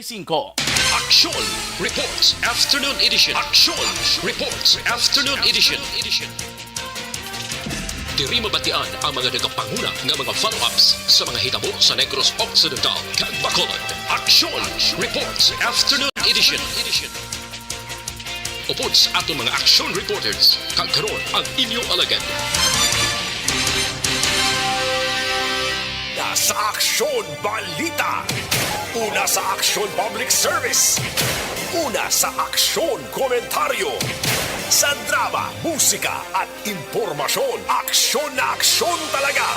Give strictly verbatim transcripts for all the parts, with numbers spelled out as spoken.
Singko. Aksyon Reports Afternoon Edition. Aksyon Reports Afternoon Edition. Diri mabatian ang mga nagapanguna nga mga follow-ups sa mga hitabo sa Negros Occidental kag Bacolod. Aksyon Reports Afternoon Edition. Upod sa aton mga action reporters, kag karon ang inyong alagad. Una sa aksyon balita. Una sa aksyon public service. Una sa aksyon komentaryo. Sa drama, musika at impormasyon, aksyon na aksyon talaga.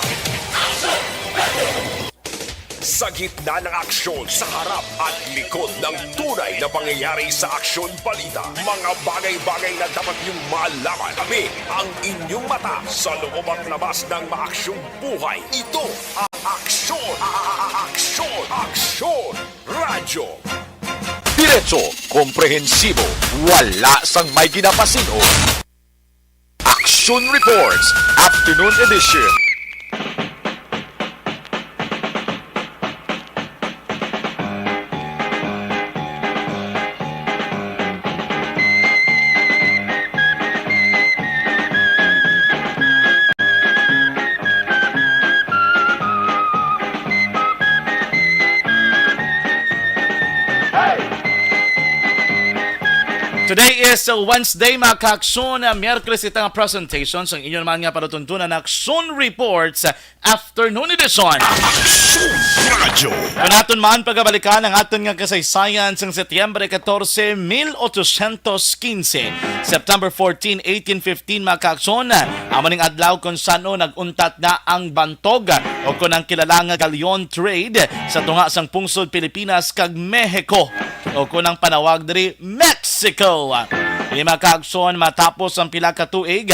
Sa gitna ng aksyon, sa harap at likod ng tunay na pangyayari sa aksyon balita, mga bagay-bagay na dapat niyong malaman. Kami ang inyong mata sa loob at labas ng maaksyong buhay. Ito ang Aksyon, Aksyon, Aksyon Radyo. Diretso, komprehensibo, wala sang may ginapasin-o. Action Reports, Afternoon Edition. Today is, uh, Wednesday, mga ka-aksyon. Uh, Miyerkules ita nga presentation sang inyo naman nga panutuntunan, Aksyon Reports, uh, Afternoon Edition. Aksyon Radyo. Kung aton man pagabalikan ang aton nga kasaysayan sang Setyembre catorce, mil ochocientos quince, September fourteen, eighteen fifteen, mga ka-aksyon, amo ning adlaw kung san-o nag-untat na ang bantog o kon ang kilala nga galyon trade sa tunga sang pungsod Pilipinas kag Mexico, o kon ang panawag diri, Mexico. Ini, mga ka-aksyon, matapos ang pila ka tuig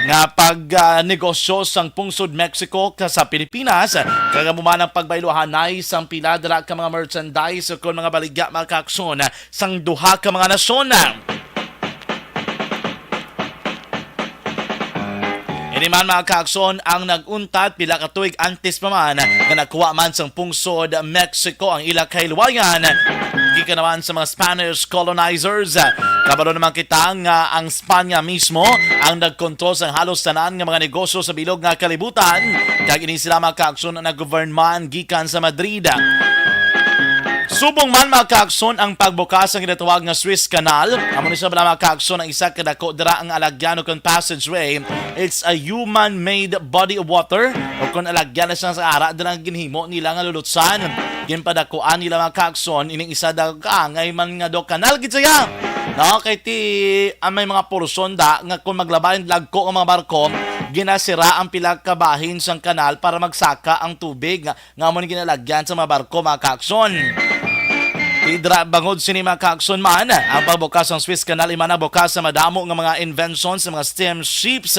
nga pag, ah, negosyo sang pungsod Mexico ka sa Pilipinas, kag amo man ang pagbayluhanay sang pila dala ka mga merchandise o kon mga baligya, mga ka-aksyon, sang duha ka mga nasyon. Ini man, mga ka-aksyon, ang nag-untat pila ka tuig antes pa man nga nakuha man sang pungsod Mexico ang ila kahilwayan gikan naman sa mga Spanish colonizers. Kabalo naman kita nga ang Espanya mismo ang nagkontrol sang halos tanan nga mga negosyo sa bilog nga kalibutan, kag ini sila, mga ka-aksyon, ang nag-govern man gikan sa Madrid. Subong man, mga ka-aksyon, ang pagbukas sang ginatawag nga Suez Canal, amo ni siya bala, mga ka-aksyon, ang isa ka dako dira ang alagyan o kon passageway. It's a human-made body of water, o kon alagyan na siya sa ara dira nga ginhimo nila nga lulutsan. Ginpadakuan nila, mga ka-aksyon, ining isa daw kaangay man nga daw kanal gid siya. No, kay ti, ah, may mga porsyon da nga kung maglabay ang dagko nga mga barko, ginasira ang pila ka bahin sang kanal para magsaka ang tubig nga nga amo ni ginalagyan sa mga barko, mga ka-aksyon. Ti dira, bangod sini, mga ka-aksyon man, ang pagbukas sang Suez Canal, imo nagbukas sa madamo nga mga inventions sa mga steam ships,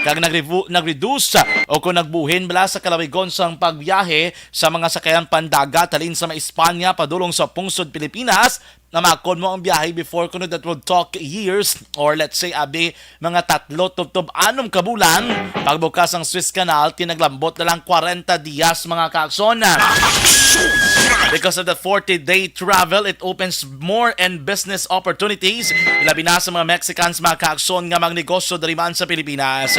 kag nagrevu-, nag-reduce o kung nagbuhin bala sa kalawigon sang pagbiyahe sa mga sakayan pandagat halin sa may Espanya padulong sa pungsod Pilipinas. Namakon mo ang biyahe before, kuno that would took years, or let's say, abi, mga tatlo tubtob anom ka bulan. Pagbukas ang Suez Canal, tinaglambot na lang kwarenta diyas, mga ka-aksyon. Because of the forty-day travel, it opens more and business opportunities, ilabi na sa mga Mexicans, mga ka-aksyon, nga magnegosyo diri man sa Pilipinas.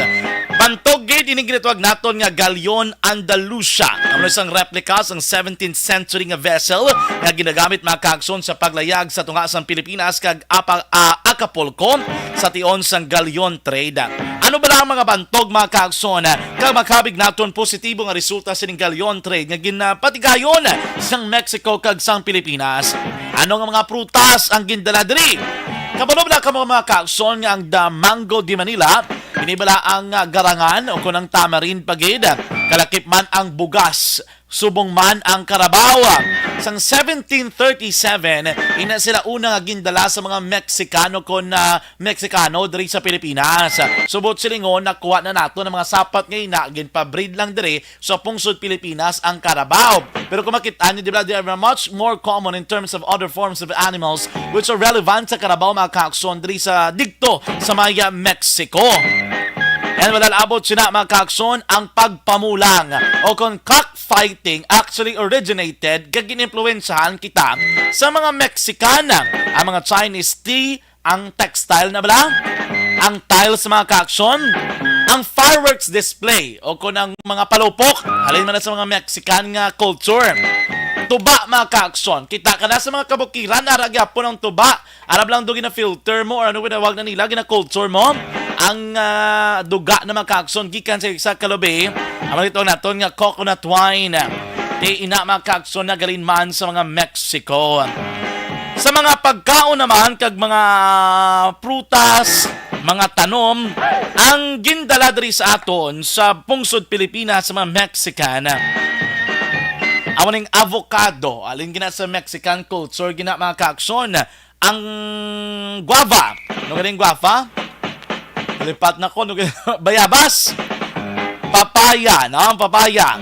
Bantog gid ining ginatawag naton nga Galyon Andalusia. Amo isang replika sang seventeenth century nga vessel nga ginagamit, mga ka-aksyon, sa paglayag sa tunga sang Pilipinas kag Apa-, ah, Acapulco sa tion sang galyon trade. Ano bala ang mga bantog, mga ka-aksyon, kag makabig naton positibo nga resulta sining galyon trade nga ginapatigayon sang Mexico kag sang Pilipinas? Ano nga mga prutas ang gindala diri? Kabalo bala kamo, mga ka-aksyon, nga ang The Mango de Manila, ini bala ang, ah, garangan o kon ang tamarind pa gid, kalakip man ang bugas, subong man ang karabaw. Sang seventeen thirty-seven, ina sila una nga gindala sa mga Meksikano kon, ah, Meksikano diri sa Pilipinas. Subot silingon, nakuha na nato ang mga sapat nga ina, ginpabreed lang diri sa pungsod Pilipinas ang karabaw. Pero kung makita niyo, di ba, they are much more common in terms of other forms of animals which are relevant sa karabaw, mga ka-aksyon, diri sa digto sa may, ah, Mexico. Wala labot sina, mga kaaksyon, ang pagpamulang o kung cockfighting actually originated kag ginimpluwensyahan kita sa mga Mexican. Ang mga Chinese tea, ang textile na bala, ang tiles, mga kaaksyon, ang fireworks display o kung ang mga palupok, halin man na sa mga Mexican nga culture. Tuba, mga kaaksyon, kita ka na sa mga kabukiran, ara gyapon ang tuba. Arab lang do gina-filter mo or ano ginawag na nila, gina-culture mo ang, ah, duga na, mga kaaksyon, gikan sa isa ka lubi. Ang mga ito naton nga coconut wine. Ti ina, mga kaaksyon, na galing man sa mga Mexico. Sa mga pagkaon naman kag mga prutas, mga tanom, ang gindala diri sa aton sa pungsod Pilipinas sa mga Mexican, amo ning avocado. Alin gina sa Mexican culture gina, mga kaaksyon? Ang guava. Ano galing guava? Lipat na ko. Ano galing? Bayabas. Papaya, no? Ang papaya.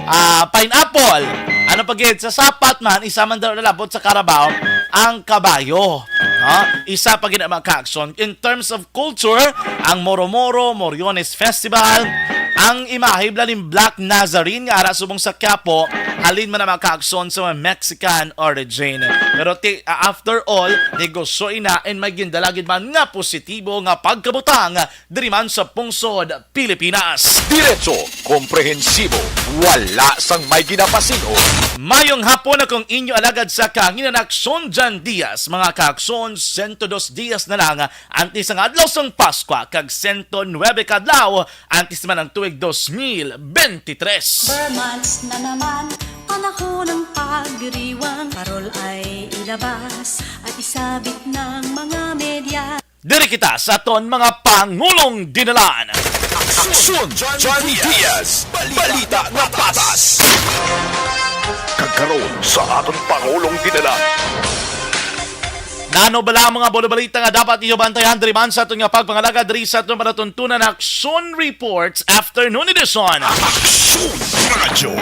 Ah, pineapple. Ano pa gid? Sa sapat man, isa man daw nalabot sa karabaw, ang kabayo. No? Isa pa gid ang mga kaaksyon. In terms of culture, ang Moro-Moro, Moriones Festival, ang imahe bala ning Black Nazarene nga ara subong sa Quiapo, halin man ang mga kaaksyon sa mga Mexican origin. Pero ti, ah, after all, negosyo ina and may gindala gid man nga positibo nga pagkabutang diri man sa pungsod Pilipinas. Diretso, komprehensibo, wala sang may ginapasin-o. Mayong hapon, akong inyo alagad sa kahanginan, Aksyon Jan Diaz, mga kaaksyon, sento dos Diaz na lang antes ang adlaw sang Paskwa kag sento nuebe ka adlaw antes man ang tuig dos mil bente tres. Ber months na naman, panahon ng pagdiriwang. Parol ay ilabas at isabit ng mga media. Diri kita sa aton mga pangulong dinalan. Aksyon Jan Diaz, balita nga patas. Kag karon sa aton pangulong dinalan. Nano bala ang mga bulabalita nga dapat iyo bantayan diri man sa aton nga pagpangalagad diri sa aton palatuntunan Aksyon Reports Afternoon Edition? Aksyon Radyo.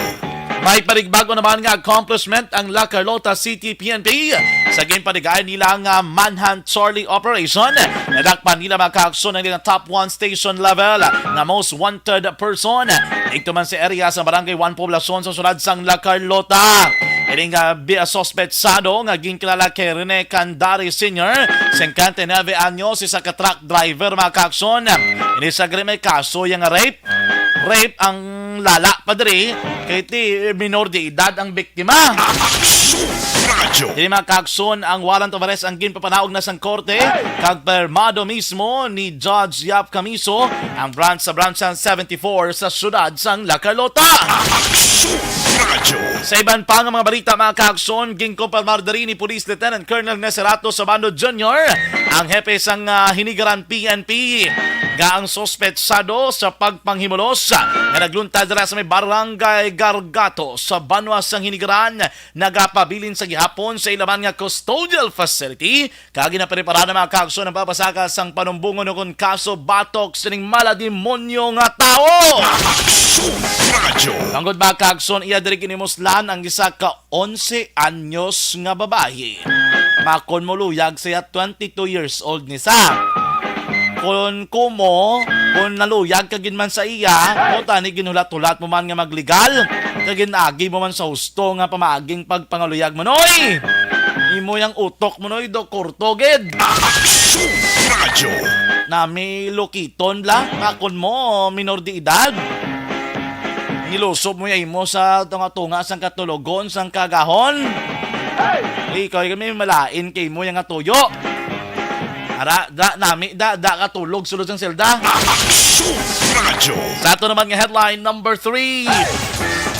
May panigbago naman nga accomplishment ang La Carlota City P N P sa ginpadigayon nila nga Manhunt Charlie Operation. Nadakpan nila, mga kaaksyon, ang ilang top one station level nga most wanted person. Dito man sa area sa Barangay One Poblacion sa sulod sang La Carlota. Ining, ah, bi-, ah, suspetsado nga ginkilala kay Rene Candari Senior, singkwenta y nuebe anyos, isa ka truck driver, mga kaaksyon. Ini sa may kaso yang rape. Rape ang lala pa diri, kay ti minor de edad ang biktima. Aksyon Radyo. Diri, mga kaaksyon, ang warrant of arrest ang ginpapanaog na sang korte, kag permado mismo ni Judge Yap Camiso ang branch sa Branch seventy-four sa siyudad sang La Carlota. Aksyon Radyo. Sa iban pa nga mga balita, mga kaaksyon, ginkumpirmar diri ni Police Lieutenant Colonel Neserato Sabando Junior, ang hepe sang, ah, Hinigaran P N P, nga ang suspetsado sa pagpanghimulos nga nagluntad dira sa may Barangay Gargato sa banwa sang Hinigaran nagapabilin sa gihapon sa ilaman nga custodial facility, kag ginaprepara na, mga kaaksyon, ang pagpasaka sang panumbongon ukon kaso batok sining malademonyo nga tawo. Aksyon Radyo. Manggod, mga kaaksyon, iya diri ginimuslan ang isa ka onse anyos nga babayi. Makon mo luyag siya, twenty-two years old ni sa. Kon kumo, kon naluyag ka gid man sa iya, mo tani ginhulat-hulat mo man nga maglegal, kag ginagi mo man sa husto nga pamaaging pagpangaluyag mo, noy! Imo yang utok mo, noy, do kurto gid. Aksyon Radyo. Nami lukiton bla, makon mo minor de edad. Nilusob mo ya imo sa tunga-tunga sang katulogon sang kagahon. Ikaw kami malain kay mo yang nga tuyo. Ara, da, nami, da, da ka tulog sulod sang selda. Aksyon Radyo. Sa ato naman nga headline number three.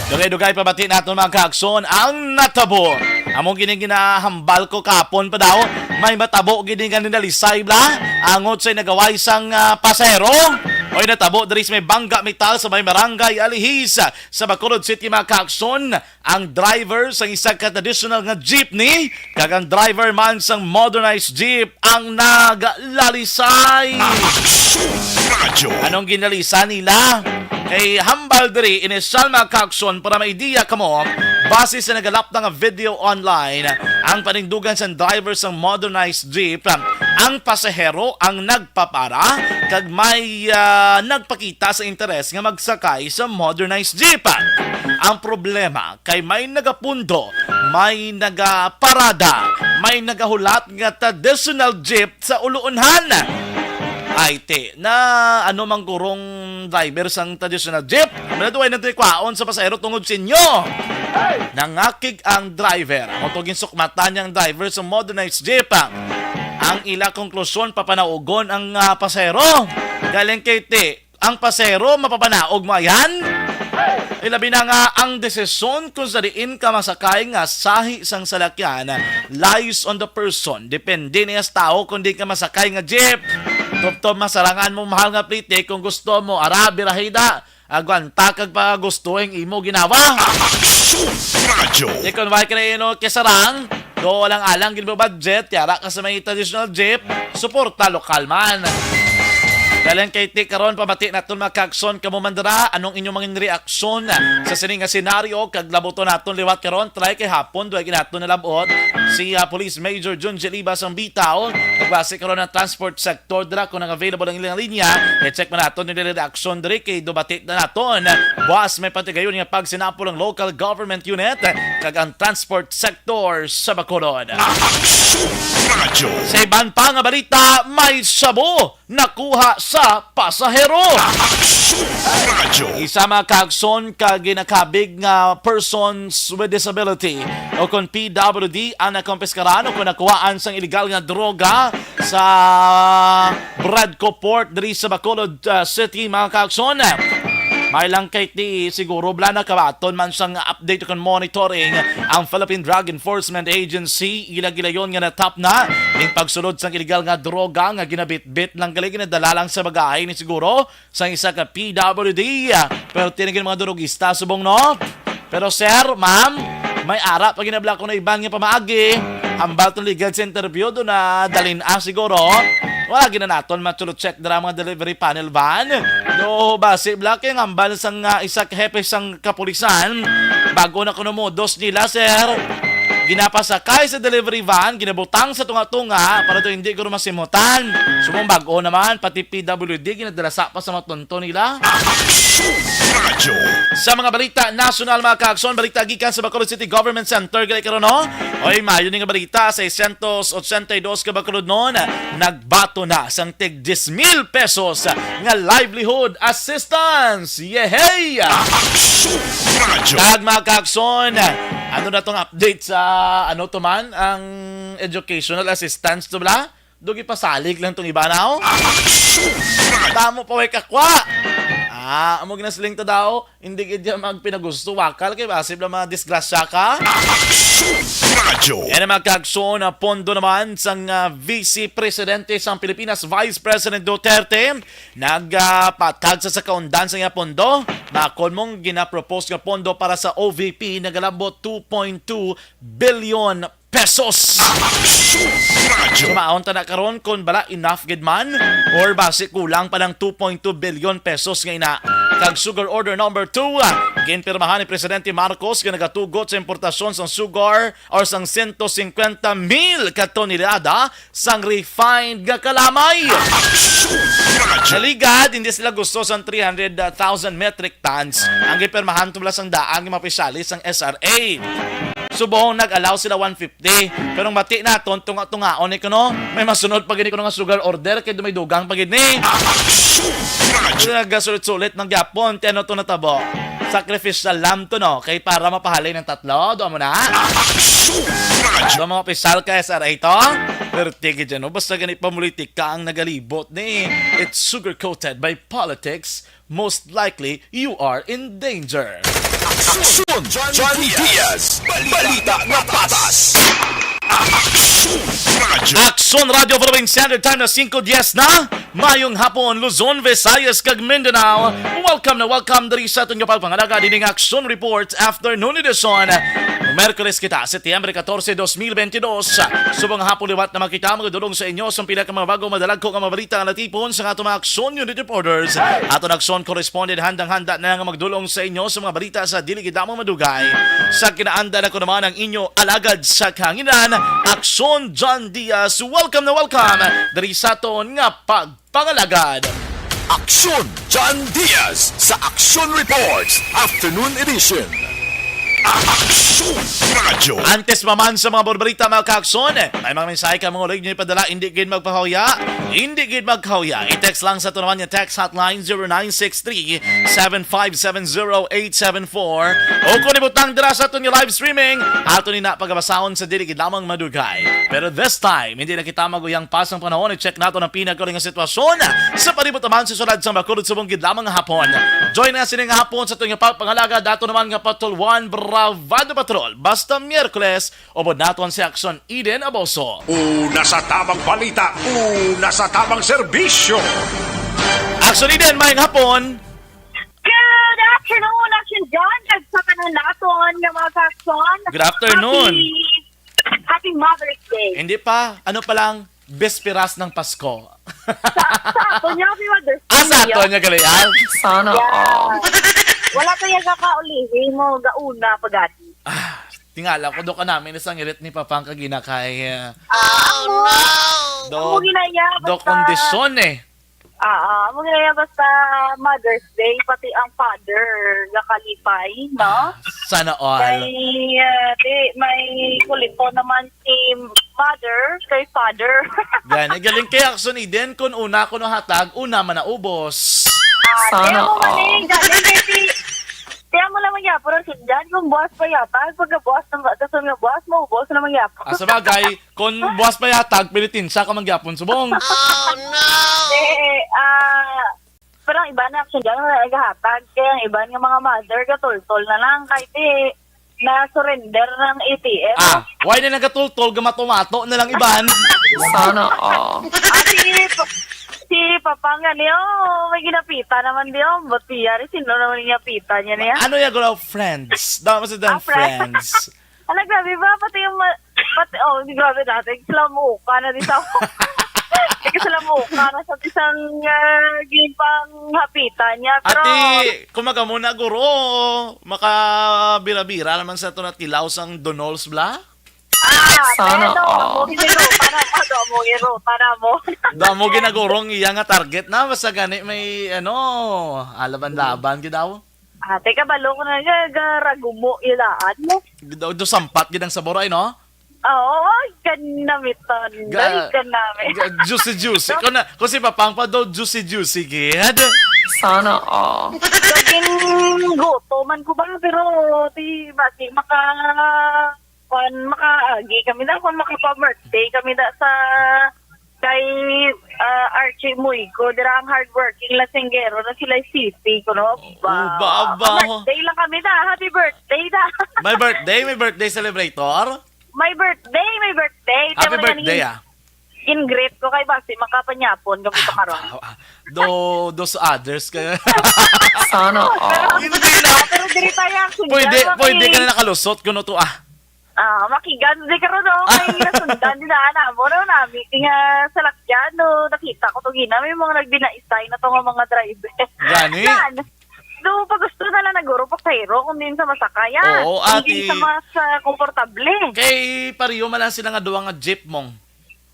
Dugay-dugay pabati naton, mga kaaksyon, ang natabo. Amo gini ginahambal ko kapon pa daw. May matabo gini nga ninalisay bla. Angot sa nagaway sang, ah, pasahero. Oy, natabo diri sa may Bangga Metal sa may Barangay Alihis sa Bacolod City, mga kaaksyon. Ang driver sang isa ka traditional nga jeepney kag ang driver man sang modernized jeep ang naglalisay. Aksyon Radyo. Anong ginalisa nila? Kay hambal diri, inisyal, mga kaaksyon, para may ideya kamo, base sa nagalapta nga video online, ang panindugan sang driver sang modernized jeep Ang pasahero ang nagpapara kag may, ah, nagpakita sa interes nga magsakay sa modernized jeep. Ang problema kay may nagapundo, may nagaparada, may nagahulat nga traditional jeep sa uluunhan. Ay, ti, na ano man gurong driver sang traditional jeep? Maladuay na kwaon sa pasahero tungod sa inyo. Nangakig ang driver. Amo to ginsukmatan niyang driver sa modernized jeep. Ang ila konklusyon, papanaugon ang, ah, pasahero. Galing kay ti, ang pasahero mapapanaog mo yan? Ilabi na nga ang desisyon kung sa diin ka masakay nga sahi sang salakyan lies on the person. Depende niya sa tao kung di ka masakay nga jeep. Tubtob masarangan mo mahal nga plite kung gusto mo. Ara, birahida, agwanta kag pagusto ang imo ginawa. Aksyon Radyo. Di kon wala ka na ino kisarang, do lang alang gid mo budget, yara ka sa may traditional jeep, suporta lokal man. Galing kay ti karon, pamati naton mga kaakson, kamo man dira, anong inyong mga reaksyon sa sini nga senaryo? Kag labuton naton liwat karon, try kay hapon, duwag naton nalabot si, ah, Police Major Junji Libas ang bitaw. Nagbase karon ang transport sector dira kung nang available ang ilang linya. I-check man naton yung reaksyon diri kay dubati na naton. Buwas may patigayon nga pagsinapol ang local government unit kag ang transport sector sa Bacolod. Aksyon Radyo. Sa iban pa nga balita, may shabu nakuha sa pasahero. Aksyon Radyo. Isa mga kaagson ka ginakabig nga persons with disability o kon P W D ang nakumpiskaran o kon nakuhaan sang illegal nga droga sa Bradco Port diri sa Bacolod, uh, City, mga kaagson. May lang kay ti siguro bala nakabaton man sang update kon monitoring ang Philippine Drug Enforcement Agency. Ila gilayon nga natap na ning pagsulod sang illegal nga droga nga ginabitbit lang gali ginadala lang sa bagahe ni siguro sang isa ka P W D. Pero tinigin mga durugista subong, no? Pero sir, ma'am, may ara pa ginabla ko na iban nga pamaagi. Hambal tong legal sa interview do na dalin, ah, siguro. Wala gina naton matulo check dira mga delivery panel van. Do basi bla kay ang hambal sang, ah, isa ka hepe sang kapulisan. Bago na kuno modos nila, sir. Ginapasakay sa delivery van, ginabutang sa tunga-tunga para to hindi guro masimutan. Sumong bago naman, pati P W D ginadala sa pa sa mga tonto nila. Aksyon Radyo. Sa mga balita nasyonal, mga kaakson, balita gikan sa Bacolod City Government Center, gali karon, no? Oy, mayo ni nga balita, seiscientos ochenta y dos ka Bacolodnon nagbato na sang tig diyes mil pesos nga livelihood assistance. Yehey! Aksyon Radyo. Kag mga kaakson, ano na tong update sa, ano to man, ang educational assistance to bala? Dugi pasalig lang tong iba na, oh. Aksyon Radyo. Tamo pa way kakwa. Ah, amo ginasiling to daw, hindi gid yan magpinagusto, wakal kay basib lang mga disgrasya ka. Aksyon Radyo. Yan ang mga kaagson na pondo naman sang, ah, Vice Presidente sang Pilipinas, Vice President Duterte, nagpatag sa sakaundan sa iya pondo. Makon mong ginapropose nga pondo para sa O V P nagalabot two point two billion pesos. Aksyon Radyo. Sumaon ta na karon kung bala enough gid man or basi kulang pa ng two point two billion pesos nga ina. Kag Sugar Order number two, ah, ginpirmahan ni Presidente Marcos nga nagatugot sa importasyon sang sugar or sang sento singkwenta mil ka tonelada sang refined nga kalamay. Aksyon Radyo. Naligad, hindi sila gusto sang three hundred thousand metric tons ang gipirmahan tubla sang daan nga mga opisyales sang S R A. Subong nag-allow sila one fifty. Pero ang bati naton, tunga-tungaon ni kuno. May masunod pa gini kuno nga sugar order kay dumay dugang pa gid ni. Aksyon Radyo. Nagasulit-sulit ng gyapon, ti ano to natabo? Sacrificial lamb to, no? Kay para mapahalin ng tatlo, do mo na? Aksyon Radyo. Do mga opisyal ka S R A to? Pero tigid dyan, no? Basta gani pamulitika ang nagalibot ni. It's sugar-coated by politics. Most likely, you are in danger. Aksyon Johnny Diaz. Balita nga patas. Aksyon Radyo. Aksyon Radyo Philippine Standard Time na singko dyes na. Mayong hapon, Luzon, Visayas, kag Mindanao. Welcome na welcome diri sa aton nga pagpangalaga dining Aksyon Report Afternoon Edition. Merkules kita, Setyembre katorse, dos mil bentidós. Subong nga hapon liwat na makita, magadulong sa inyo sa pinakamabago, madalagko nga mga balita nga natipon sa ato mga Aksyon Unit Reporters, ato na Aksyon Correspondent, handang-handa na nga magdulong sa inyo sa mga balita sa dili gid lamang madugay. Sa kinaanda na ko naman ang inyo alagad sa kahanginan, Aksyon John Diaz. Welcome na welcome diri sa aton nga pag pangalagad. Aksyon John Diaz sa Aksyon Reports Afternoon Edition. Aksyon Radyo. Antes pa man sa mga balita, mga kaaksyon, may mga mensahe ka mga ulig niyo ipadala, hindi gid magpahuya, hindi gid magkahuya. I-text lang sa tunawan niya text hotline zero nine six three, seven five seven, zero eight seven four. O kung ibutang dira sa aton nga live streaming, ato ni na pagabasahon sa dili gid lamang madugay. Pero this time, hindi na kita maguyang pa sang panahon, i-check nato ang pinagkuling nga sitwasyon sa palibot naman sa syudad sang Bacolod subong gid lamang nga hapon. Join na sini nga hapon sa aton nga pagpangalaga, dato naman nga Patrol One, Bravado Patrol. Basta Miyerkules, ubod naton si Aksyon Eden Aboso. Una sa tamang balita, una sa tamang serbisyo. Aksyon Eden, maayong hapon. Good afternoon, Action John, kag sa tanan naton nga mga kaaksyon. Good afternoon. Happy, happy Mother's Day. Hindi pa, ano pa lang, bisperas ng Pasko. Sa, sa ato niya, happy Mother's Day. Ah, sa ato niya, gali, ah? Sana all. Wala kaya kakaulihi mo, gauna pa gani. Ah, tingala ko, do ka namin isang irit ni Papang kagina kay, ah, Ah, amo. Do, Amo ginaya, do basta kondisyon eh. Ah, ah, amo ginaya, basta Mother's Day, pati ang father, nakalipay, no? Ah, sana all. Kay, ah, di, may kulito naman si mother kay father. Gani, galing kay Aksyon Eden, kung una ko nahatag, una man naubos. Ah, Sana kaya mo man all. Eh, galing kay si, kaya mo lang magyapon ang sundyan kung buwas pa yata. Pagka buwas ng, tapos nga buwas, maubos na magyapon. Ah, sa bagay, kung buwas pa yata, pilitin siya ka magyapon subong. Oh, no! Eh, ah, pero ang iba na Action John, wala nagahatag. Kaya ang iba nga mga mother, gatultol na lang. Kahit eh, na-surrender ng A T M. Ah, why na nagatultol, gamato-mato na lang iban? Sana all. Ah, si, si Papa nga niyo, may ginapita naman di, oh. Ba't yari? Sino naman yung ginapita niya niya? Ano yung gulaw, friends? Daw mo sa Ah, friend. Friends. Ala, grabe ba? Pati yung ma-, pati, oh, di grabe dati. Salamuka na di sa Salamuka na sa isang, ah, ginpanghapitan niya. Pero Ati, kumaga mo na, guro. Makabira-bira naman sa ito na tilaw sang Donol's Bla? Ah, Sana pero all. Amo, giniro, para mo, do mo, giro, para mo. Damo ginagurong iya nga target na. Basta gani may, ano, alaban-laban, gid daw. Ah, teka, balo ko na niya, garagumo, ilaan mo. Do, do sampat gid ang sabor ay, no? Oo, ay, kanamitan. Ga-, Dali, kanami. ga-, juicy, juicy. Kung na, kung si Papang pa daw, juicy, juicy gid. Sana all. Naging guto man ko ba, pero di, basi maka, kwan, makaagi kami na, kung makapa-birthday kami na sa kay, ah, Archie Muygo, dira ang hardworking lasinggero na sila City, kuno. Oo, ba, ba, ba, ho. Birthday lang kami na. Happy birthday na. May birthday? May birthday celebrator? May birthday, may birthday. Happy Kaya birthday, gani, ah. In-greet ko kay basi makapanyapon kami pa karon. Ah, ah, do, those others kaya. Sana all. Hindi na. Pero diri tayo ang Pwede, sundalo, pwede kay ka na nakalusot kuno to, ah. Ah, makigan di karon, no? Kay nasundan din na namo, no, nami. Kaya sa lakyan, no, nakita ko to gina, may mga nagbinaisay na to nga mga driver. Gani? Yan. So, pag gusto na lang naguro pa kairo, kung din sa masakayan. Oo, Kung din ati. Sa mas, ah, komportable. Kay pariyo man lang sila nga duwa nga jeep mong.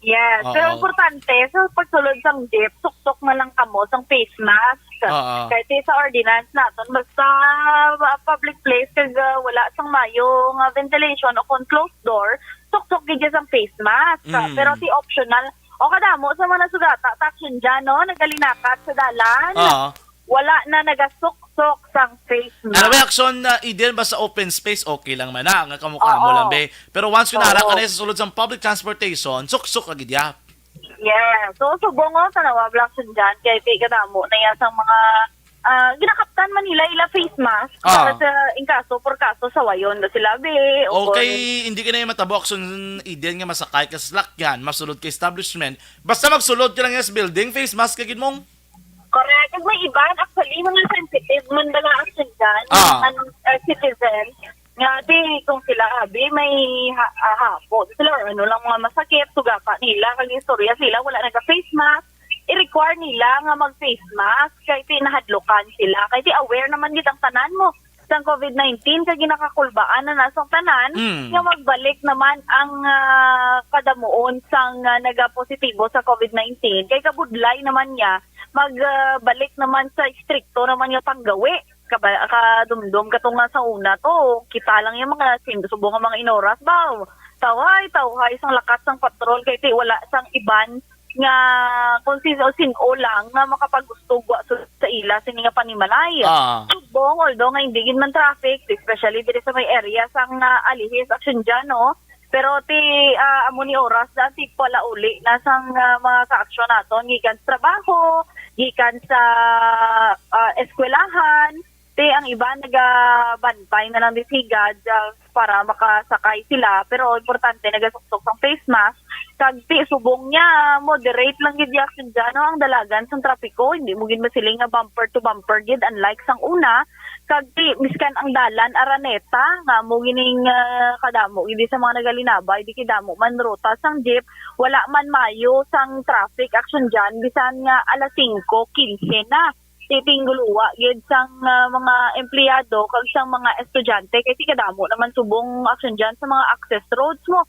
Yes. Oo. Pero importante, sa pagsulod sang jeep, suksok na lang kamo sang face mask. Oo. Kahit sa ordinance naton, basta, ah, public place, kag, ah, wala sang mayo nga ventilation o kung closed door, suksok gid sang face mask. Mm. Pero si optional, o kadamo sa mga sugata, taksyon dyan, no? Nagalinakat sa dalan. Oo. Wala na nagasuksok sang face mask. Ano ba, Aksyon, ah, Eden, ba sa open space, okay lang man na, nga kamukha mo Oo. Lang, be. Pero once nga Oo. Nara ka na sa sulod sang public transportation, suksok ka gid, ya. Yes. So, subong, oh, tanawa, Black Sundan, kay di kadamo na yan sang mga, ah, ginakaptan man nila ila face mask Ah. Para sa, in kaso, por kaso, sawayon na sila, be. O Okay, kon- hindi ka na yung matabok, so, Eden nga masakay ka sa salakyan, masulod ka establishment, basta magsulod ka lang yung building, face mask ka gid mong. Correct. Kag may iban, actually, mga sensitive man bala ang Sundan, Ah. Ang, ah, citizen, nga di kung sila abi may ha, ah, hapo sila or ano lang mga masakit, sugata nila kag istorya sila wala naga face mask, i-require nila nga mag face mask kay ti nahadlukan sila, kay ti aware naman gid ang tanan mo sang covid nineteen kay ginakakulbaan na nasang tanan Mm. nga magbalik naman ang ah, kadamuon sang ah, nagapositibo sa covid nineteen kay kabudlay naman niya magbalik naman sa istrikto naman nga panggawi. Kaba-, kadumdom kato nga sa una to, kita lang yung mga sin-, subong nga mga inoras ba? Tawhay, tawhay sang lakat sang patrol kay ti wala sang iban nga kung sin-o sin-o lang nga makapagustog wa su-, sa ila sini nga panimalay. Ah. Subong, although nga hindi gid man traffic, especially diri sa may area sang ah, Alihis, Action dyan, no? Pero ti ah, amo ni oras na ti palauli na sang ah, mga kaaksyon naton gikan sa trabaho, gikan sa ah, eskwelahan, ti ang iba nagabantay na lang di sigad ah, para makasakay sila, pero importante nagasuksok sang face mask. Kag ti subong niya moderate lang gid di action dyan, no? Ang dalagan sang trapiko, hindi mo gid masiling nga bumper to bumper gid unlike sang una. Kag ti, miskan ang dalan Araneta nga amo gining ah, kadamo gid sa mga nagalinabay, di kay damo man ruta sang jeep, wala man mayo sang traffic action dyan bisan nga alas singko quince na. Ti tingguluwa gid sang ah, mga empleyado kag sang mga estudyante kay ti kadamo naman subong action dyan sa mga access roads mo.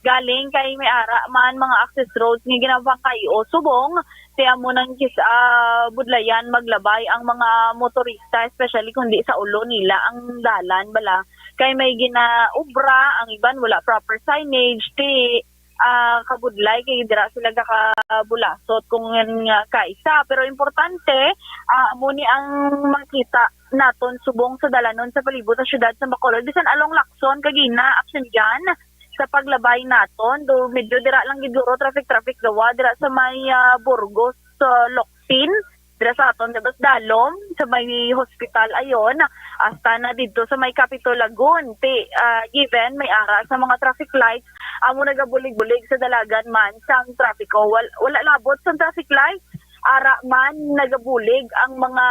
Galing kay may ara man mga access roads nga ginabangkay o subong, ti amo nang kis ah, budlayan maglabay ang mga motorista, especially kung di sa ulo nila ang dalan bala. Kay may ginaubra, ang iban wala proper signage, ti ah, kabudlay kay dira sila gakabulasot kung nga kaisa. Pero importante, ah, amo ni ang makita naton subong sa dalanon sa palibot sa syudad sa Bacolod, bisan along Lacson kag ina action dyan sa paglabay naton. Do medyo dira lang gid guro traffic traffic gawa dira sa may ah, Burgos, sa Locsin, dira sa aton, dira sa Dalom, sa may hospital ayon, hasta na didto sa may Capitol Lagun. Ti, ah, given may ara sa mga traffic lights, amo nagabulig-bulig sa dalagan man sang trapiko. Wal-, wala labot sang traffic lights, ara man nagabulig ang mga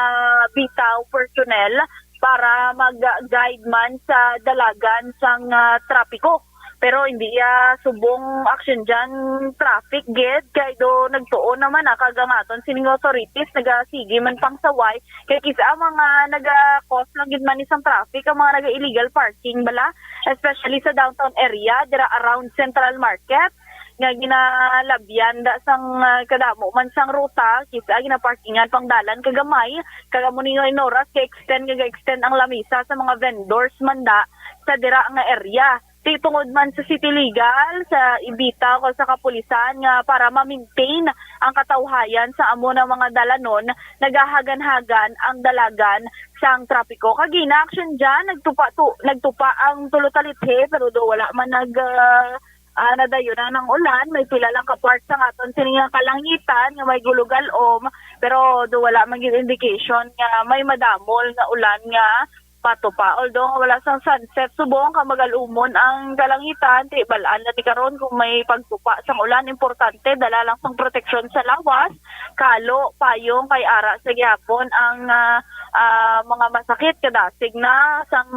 bitaw personnel para mag-guide man sa dalagan sang ah, trapiko. Pero hindi iya subong action dyan traffic gid kay do nagtuon naman na kag ang aton sining authorities nagasigi man pang saway kay kisa ang mga naga-cause lang gid man isang traffic ang mga naga-illegal parking bala, especially sa downtown area dira around Central Market nga ginalabyan da sang ah, kadamo man sang ruta, kisa ginaparkingan pang dalan kagamay, kag amo ni nga inoras kay extend nga ga-extend ang lamisa sa mga vendors man da sa dira nga area. Ti tungod man sa City Legal, sa Ibita o sa kapulisan nga para ma-maintain ang katawhayan sa amo na mga dalanon, nagahagan-hagan ang dalagan sang trapiko. Kagina action dyan, nagtupa, tu, nagtupa ang tulo talithi, pero do wala man nag ah, ah, nadayon ang ulan. May pila lang ka parts sa aton sini nga kalangitan nga may gulugal-om, pero do wala man gid indication nga may madamol nga ulan nga patupa. Although nga wala sang sunset, subong ka magal-umon ang kalangitan, ti bal-an na ni karon kung may pagtupa sang ulan. Importante, dala lang sang proteksyon sa lawas, kalo, payong, kay ara sa gihapon ang ah, ah, mga masakit kadasig na sang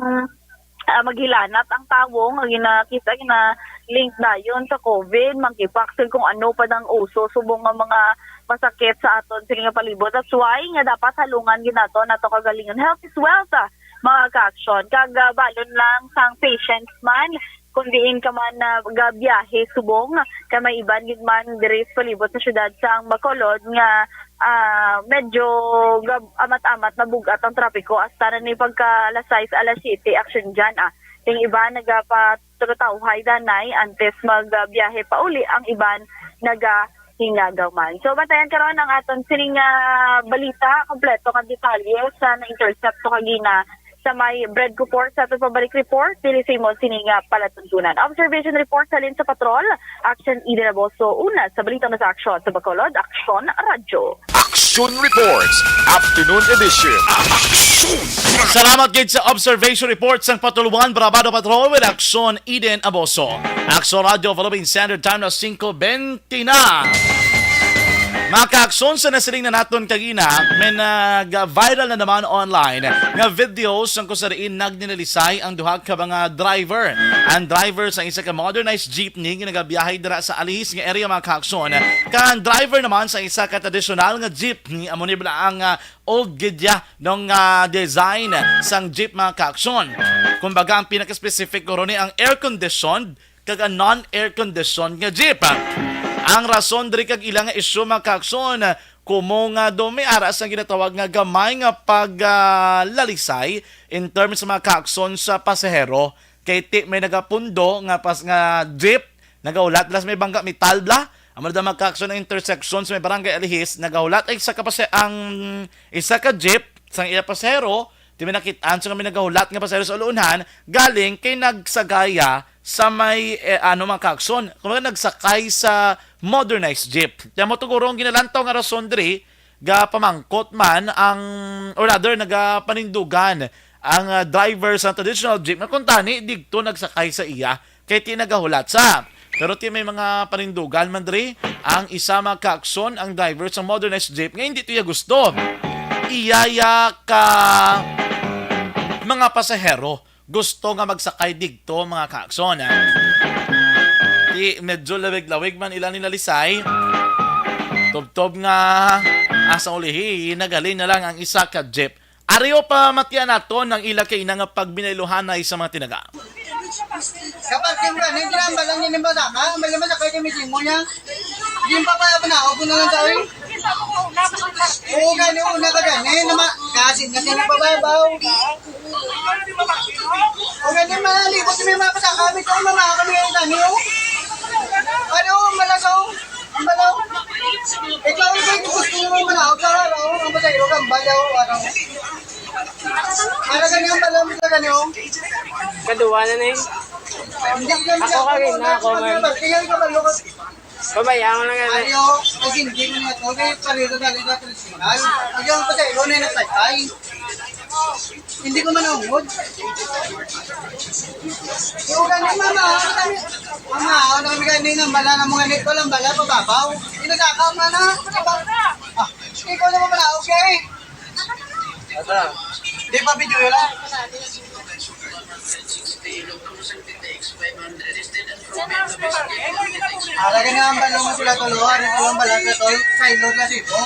ah, maghilanat ang tawo nga ginakita, gina-link dayon sa covid, monkeypox, kung ano pa dang uso, subong nga mga masakit sa aton sini nga palibot. That's why nga dapat halungan gid nato nato kagalingon. Health is wealth, ah, mga ka-action. Kag ah, balon lang sang patience man, kung diin ka man nagabiyahe subong, kay may iban gid man diri sa palibot sa syudad sang Bacolod nga ah, medyo gab-, amat-amat nabug-at ang trapiko hasta na ni pagka alas sais, alas siyete, action dyan, ah. Yung iba nagapatutawhay danay antes magbiyahe pa uli, ang iban nagahingagaw man. So, bantayan karon ang aton sining ah, balita, kompleto nga detalye sa na-intercept ko kagina sa may Bread Report. Sa aton pabalik report, dili sa imo sining ah, palatuntunan. Observation report halin sa patrol, Action Eden Aboso, una sa Balitang sa Aksyon sa Bacolod, Aksyon Radyo. Action Reports, Afternoon Edition. Action! Salamat gid sa observation report sang Patrol One Brabado Patrol with Action Eden Aboso. Action Radio Philippine Standard Time na singko bente na. Mga kaakson, sa nasiling na naton kagina, may nag-viral na naman online nga video sang kung sa diin nagninalisay ang duha ka mga driver. Ang driver sa isa ka modernized jeepney nga nagabiyahe dira sa Alihis nga area, mga kaakson, kag ang driver naman sa isa ka tradisyonal nga jeepney, amo ni bala ang, ah, old gid ya nung, ah, design sang jeep, mga kaakson. Kumbaga, ang pinaka-specific ko ron ni ang air-conditioned kag ang non-air-conditioned nga jeep. Ang rason diri kag ila nga isyu, mga kaakson, kumo nga do may ara sang ginatawag nga gamay nga pag, ah, lalisay in terms, mga kaakson, sa pasahero. Kay ti may nagapundo nga pas-, nga jeep, nagahulat bala sa may bangga metal bala. Amo na, mga kaakson, ang intersection sa may barangay Alihis, nagahulat ang isa ka pase-, ang isa ka jeep sang iya pasahero, ti may nakit-an sa may nagahulat nga pasahero sa ulunhan, galing kay nagsakay ya sa may, eh, ano, mga kaakson, kumbaga, nagsakay sa modernized jeep. Kaya mo to, guro, ang ginalantaw nga rason diri, gapamangkot man ang, or rather, nagapanindugan ang, ah, driver sa traditional jeep nga kung tani digto nagsakay sa iya, kay ti nagahulat sa. Pero ti may mga panindugan man diri, ang isa, mga kaakson, ang driver sa modernized jeep nga hindi to iya gusto. Iya ya ka mga pasahero gusto nga magsakay digto, mga kaakson. Ti medyo lawig-lawig man ila ninalisay. Tubtob nga asa ulihi, naghalin na lang ang isa ka jeep. Ari, o, pamatian naton ang ila kaina nga pagbinayluhanay sa mga tinaga. Kaparking ka, nagdaan ba lang yun yung bata ka? Ang bala masakay kami sa imo niya. Yung papaya pa na, ako na lang tayo. Oo, gani, una ka gani. Nama, kasi nga, sino pa ba, baw? O gani, malibot may mga pasaka, may taon na mga kami yung tanyo. Ano, malasaw? Ang balaw? Ikaw, ikaw, gusto nyo may manaw, sa araw, ang balaw, ang balaw, ano? Para gani ang balaw, sa gani, oh. Kaduwa na na eh. Hindi ka Ako ka rin na, ako man. Kaya ikaw, balaw ka. Pabaya mo na nga na. Ayo, ay, hindi mo na ito. Kaya pareho na rin natin. Ay, ang pasahero na yung nagtagay. Hindi ko manungod. Yung gani, mama, mama, ano kami gani ng bala na mga nito lang, bala, pababaw. Inasaka, mana. Ah, ikaw naman pala, okay. Ata, di pa video yun, ah. Ara gani ang balo mo sila tulo, ari ko lang bala sa tol, sa ilog na sibo.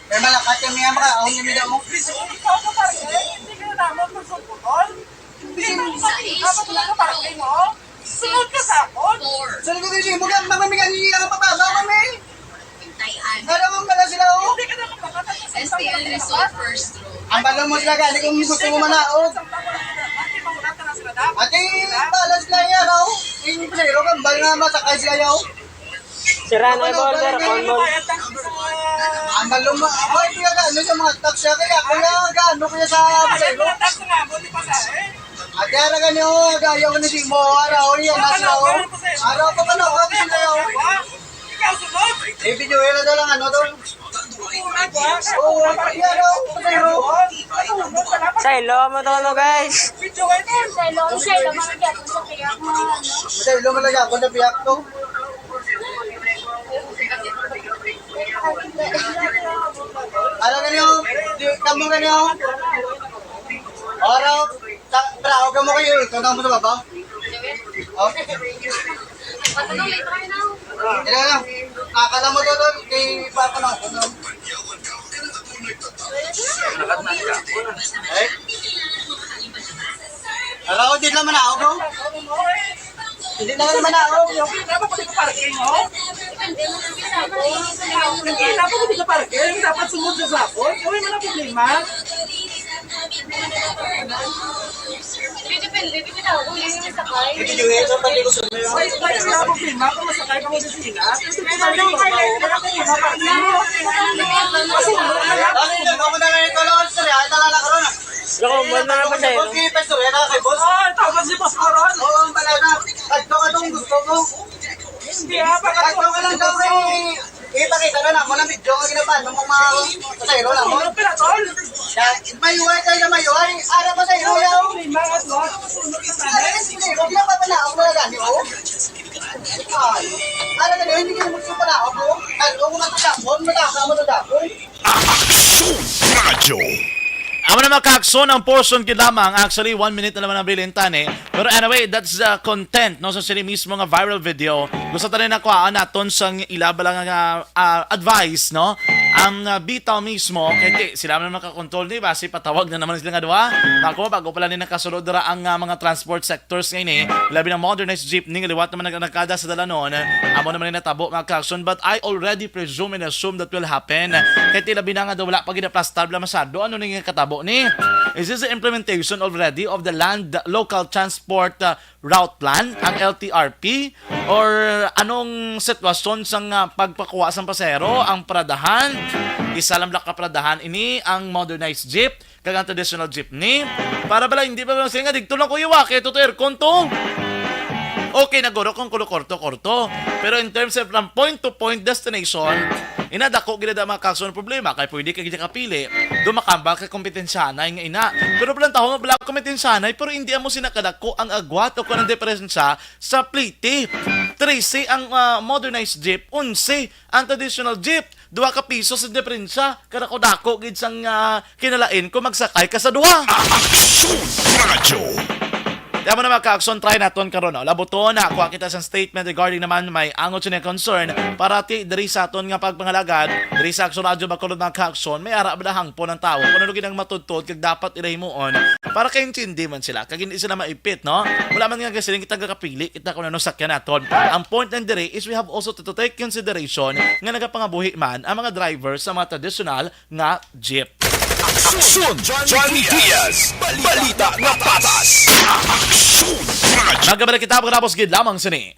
May malakat kami ang makaon kami daw. Sunod ka sa akon. Sunod ka sa akon. Sunod ko kasi mo, gam-, mamamigan niya ang pababaw kami. Ano ang bala sila, oh? Hindi ka na mapakatapos sa S T L isang result first row. Ang bala mo sila, gani kung gusto mo manaog. Ate, bala sila yan, oh. Yung pasahero, kambal nga masakay sila, oh. Sira na yung ball, sir. Ball, ball. Ang bala mo, oh, ito yung ano sa mga taxi, kaya ako na gaano kaya sa pasahero. Ate, ara gani, oh, agayaw ko na si mo, ara, oh, yan, nasa, oh. Ara, pa pala, oh, kasi na, oh. Eh, video, yun na lang, ano, to? Oo, yan, oh, pasahero. Sa ilo mo to, no, guys? Sa ilo, sa ilo, mga gyapon sa piyak, mga ano. Sa ilo, mga gyapon sa piyak to. Ara gani, oh. Di, kamo gani, oh. Ara, ta-, trabaho ka mo kayo, ikaw na mo sa baba. Oh. Patulong, ito kayo na. Ito na. Kakala mo to, tol. Kay Papa na ako, tol. Eh? Ara, oh, di lang manaog, oh. Hindi na naman ako. Dapat ko dito parking, oh. Hindi, dapat ko dito parking. Dapat sumod sa sapon. Uy, wala problema. Dito, pwede, dito, dito. Uy, yun yung sakay. Dito, dito, pwede ko sumod. Uy, wala problema kung masakay ka mo sa sila. Kasi wala problema. Ano yun? Ako na lang ito, Lord. Sorry, ay, tala na karon, ah. Bro, kung buwan na nga pa siya, eh, no? Okay, pastor, yan na kay boss. Ah, tama si Boss Coron. Oo, ang pala na. At baka itong gusto ko. Hindi, ah, baka At baka lang daw, eh, ipakita na lang mo lang video nga ginapaano mo mga pasahero lang mo. Ano pala, tol? Yan, may U I kayo na may U I. Ara pasahero yaw. May mga tol, sunog na tayo. Ay, hindi, huwag lang papanaog na lang, oh. Ay, ara na yun, hindi kayo magsumpanaog, oh. Ay, huwag mo matapon, matapon. Ano na, mga kaakson, ang portion gid lamang. Actually, one minute na naman ang bilin tani. Pero anyway, that's the content, no, sa sini mismo nga viral video. Gusto tani na kuhaan naton sang ila bala nga, ah, advice, no? Ang, ah, bitaw mismo, kay di, sila man makakontrol ni, basi patawag na naman sila nga duha. Ako, bago pa lang ni nakasulod dira ang, ah, mga transport sectors nga ini, labi na modernized jeepney nga liwat naman nag-, nagkada sa dalanon. Amo naman ni natabo, mga kaakson, but I already presume and assume that will happen. Kay ti labi na nga daw wala pa gid naplastar bala masyado. Ano ni nga katabo ni? Is this the implementation already of the Land Local Transport, uh, Route Plan, ang L T R P? Or anong sitwasyon sang, uh, pagpakuha sang pasahero? Ang paradahan, isa lang bala ka paradahan ini, ang modernized jeep kag ang traditional jeepney. Para bala hindi pa sila nga didto lang ko iwa kay tuto aircon to. Okay na guro kung kulo korto-korto. Pero in terms of from point to point destination, ina dako gid na mga kaso ng problema kay pwede ka gid kapili. Do makambal kay kompetensyanay nga ina. Pero bala taho nga bala kompetensyanay pero hindi amo sina kadako ang agwat o kung ang diferensya sa pliti. Trese ang, ah, modernized jeep, onse ang traditional jeep. Duha ka piso sa diferensya. Kadako-dako gid sang, ah, kinalain kung magsakay ka sa duha. Aksyon Radyo. Kaya mo na, mga kaakson, try naton karon, no? Labuton na, kuha kita sa statement regarding naman may angot siya concern para ti diri sa aton nga pagpangalagad, diri sa Aksyon Radyo Bacolod, mga kaakson, may ara ba hangpon ang tawo? Kung ano ginang matudtod kag dapat ila himuon para kay intindi man sila kag hindi sila maipit, no? Wala man nga kasi kita gakapili kita kung ano sakyan naton. Ang point lang diri is we have also to, to take consideration nga nagapangabuhi man ang mga driver sa mga traditional nga jeep. Aksyon Johnny Diaz, balita nga patas. Aksyon Radyo. Magabalik kita pagkatapos gid lamang sini.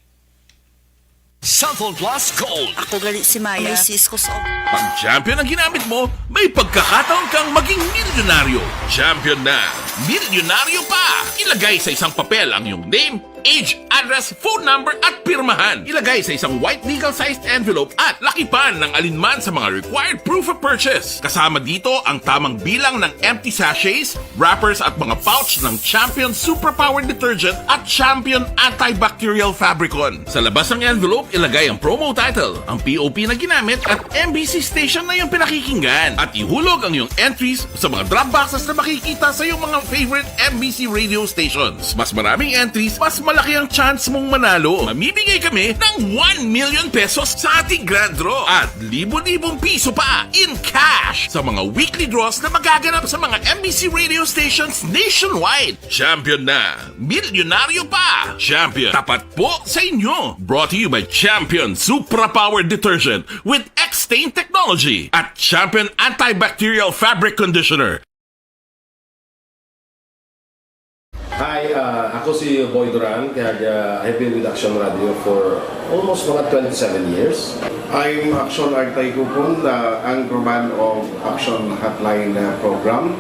Cellphone Plus Gold. Ako gali si Maya. May sis ko sa Pag Champion ang ginamit mo, may pagkakataon kang maging milyonaryo. Champion na, milyonaryo pa! Ilagay sa isang papel ang iyong name, age, address, phone number, at pirmahan. Ilagay sa isang white legal-sized envelope at lakipan ng alinman sa mga required proof of purchase. Kasama dito ang tamang bilang ng empty sachets, wrappers, at mga pouch ng Champion Superpower Detergent at Champion Antibacterial Fabricon. Sa labas ng envelope, ilagay ang promo title, ang P O P na ginamit, at M B C station na iyong pinakikinggan. At ihulog ang iyong entries sa mga drop boxes na makikita sa iyong mga favorite M B C radio stations. Mas maraming entries, mas malaki ang chance mong manalo. Mamimigay kami ng one million pesos sa ating grand draw at libo-libong piso pa in cash sa mga weekly draws na magaganap sa mga M B C radio stations nationwide. Champion na! Milyonaryo pa! Champion, tapat po sa inyo! Brought to you by Champion Supra Power Detergent with X-Stain Technology at Champion Antibacterial Fabric Conditioner. Hi, ah, ako si Boy Duran, kag, ah, I've been with Action Radio for almost mga twenty-seven years. I'm Action Artay Kupon, the anchorman of Action Hotline, uh, program.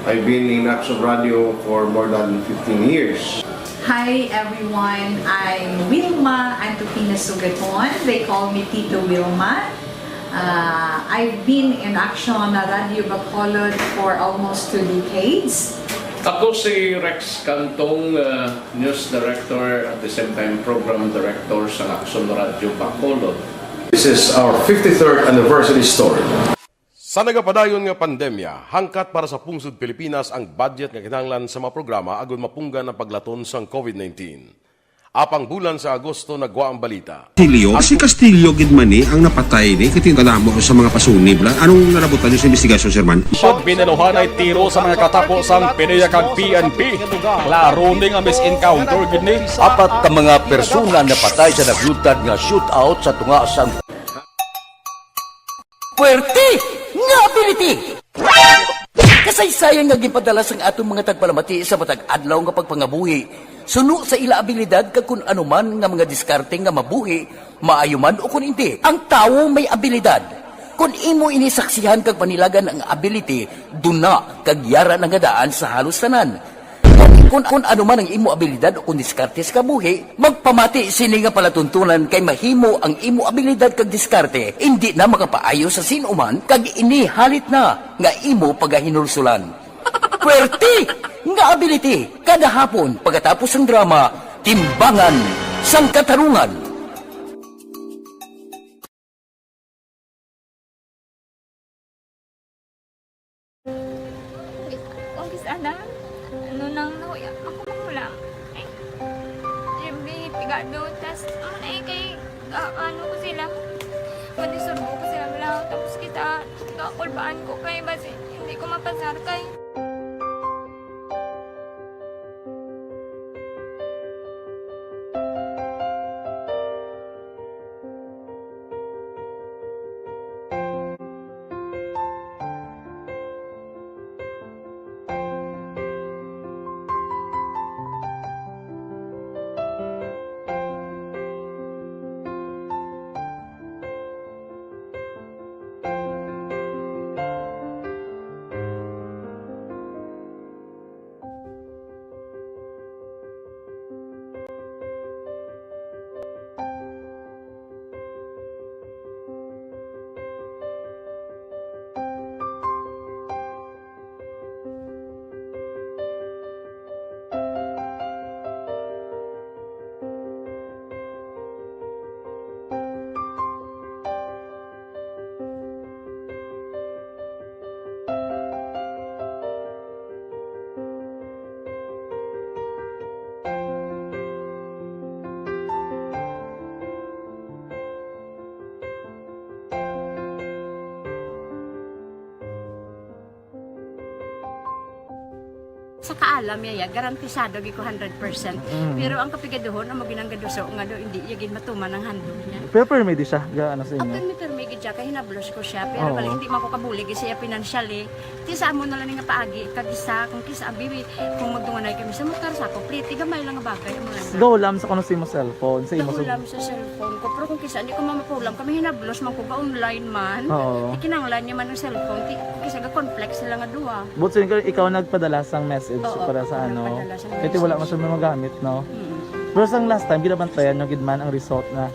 I've been in Action Radio for more than fifteen years. Hi everyone, I'm Wilma Antupina Sugaton. They call me Tito Wilma. Uh, I've been in Action Radio Bacolod for almost two decades. Ako si Rex Cantong, uh, news director at the same time program director sa Action Radio Bacolod. This is our fifty-third anniversary story. Sa nagapadayon nga pandemya, hangkat para sa pungsod Pilipinas ang budget nga kinahanglan sa mga programa agud mapunggan ang paglaton sang covid nineteen. Apang bulan sa Agosto nagwa ang balita. Castillo? Si Castillo gid man ni ang napatay ni, kay tingala mo sa mga pasunib la. Anong nalabutan niyo sa investigasyon, Sir Man? Pag binaluhan ay tiro sa mga katapo sang PDEA kag P N P. Klaro ni nga mis-encounter gid ni. Apat ka mga persona napatay sa naglutad nga shootout sa tunga sang Puwerte nga ability! Kasaysayan nga ginpadala sang aton mga tagpalamati sa matag adlaw nga pagpangabuhi, suno sa ila abilidad kag kun ano man nga mga diskarte nga mabuhi, maayo man o kun indi, ang tawo may abilidad. Kun imo ini saksihan kag panilagan ang ability, duna kag yara na nga daan sa halos tanan. Kun, kun ano man ang imo abilidad o kun diskarte sa kabuhi, magpamati sini nga palatuntunan kay mahimo ang imo abilidad kag diskarte indi na makapaayo sa sin-o man kag ini halit na nga imo pagahinulsulan. Puwerte nga ability! Kada hapon, pagkatapos sang drama, Timbangan sang Katarungan. Do, tas, ano na eh, kay, ah, ano ko sila, madisurbo ko sila lang. Tapos kita, kakulbaan ko kay basi, hindi ko mapasar kay. Sa kaalam niya, ya, garantisado gyud ko hundred percent. Mm. Pero ang kapigaduhon, amo ginang gaduso nga do, hindi iya gid matuman ang handog niya. Pero permi di siya, ga, ano sa inyo? Permi, permi gid siya, kay hinablos ko siya. Pero Oo. bali, hindi man ko kabulig siya financially. Ti sa amo na lang nga paagi, kag isa, kung kisa, abi, kung magdunganay kami sa motor, sa ako, pliti, gamay lang nga bagay, amo lang. Gahulam sa kuno sa imo cellphone, sa imo sa Gahulam sa cellphone ko. Pero kung kisa, hindi ko mamapulam, kami hinablos man ko, ga online man. Oo. Ti kinahanglan niya man ang cellphone, ti, kung kisa, ga-conflict sila nga duha. But so, ikaw, ikaw nagpadala sang message Oo, para sa ako ano? nagpadala sang Kaya ti wala message. man siya magamit, no? Mm. Pero sang last time, ginabantayan nyo gid man ang result na?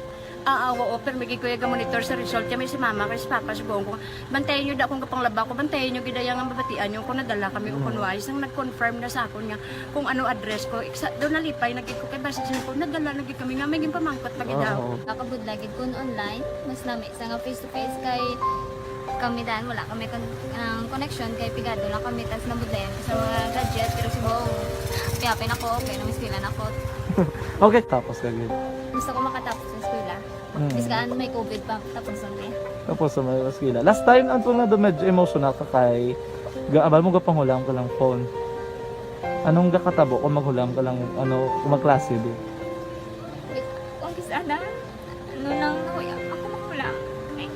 Ah, ah, oo, pero may gid ko yung monitor sa result. Kaya may si mama, kay si papa, si buong ko. Bantayan nyo da kung kapanglaba ko, bantayan nyo gid ang mabatian nyo kung nadala kami o Mm. kung wais. Ang nag-confirm na sa akon nga kung ano address ko, iksa, doon nalipay na gid ko kay basta siya ko, nadala na gid kami nga may ginpamangkot pa gid Oo, daw. oo. Nakabudlay gid kun online, mas nami sa nga face to face kay kami dan, wala kami kon-, ang connection kay pigado lang kami, tas nabudlayan ko sa mga gadget, pero si Bong, piyapin ako, okay na, miskilan ako. Okay, tapos ka gid. Gusto ko makatapos sa eskwela. Mm. Bisan may covid pa, tapos ang day. Tapos sa mga eskwela. Last time, ang tunga do medyo emotional ka kay, ga-, abal mo gapanghulam ka lang phone. Anong gakatabo kung maghulam ka lang, ano, kung magklase, di? Kung kis-, ano, ano lang, ako maghulam. Eh,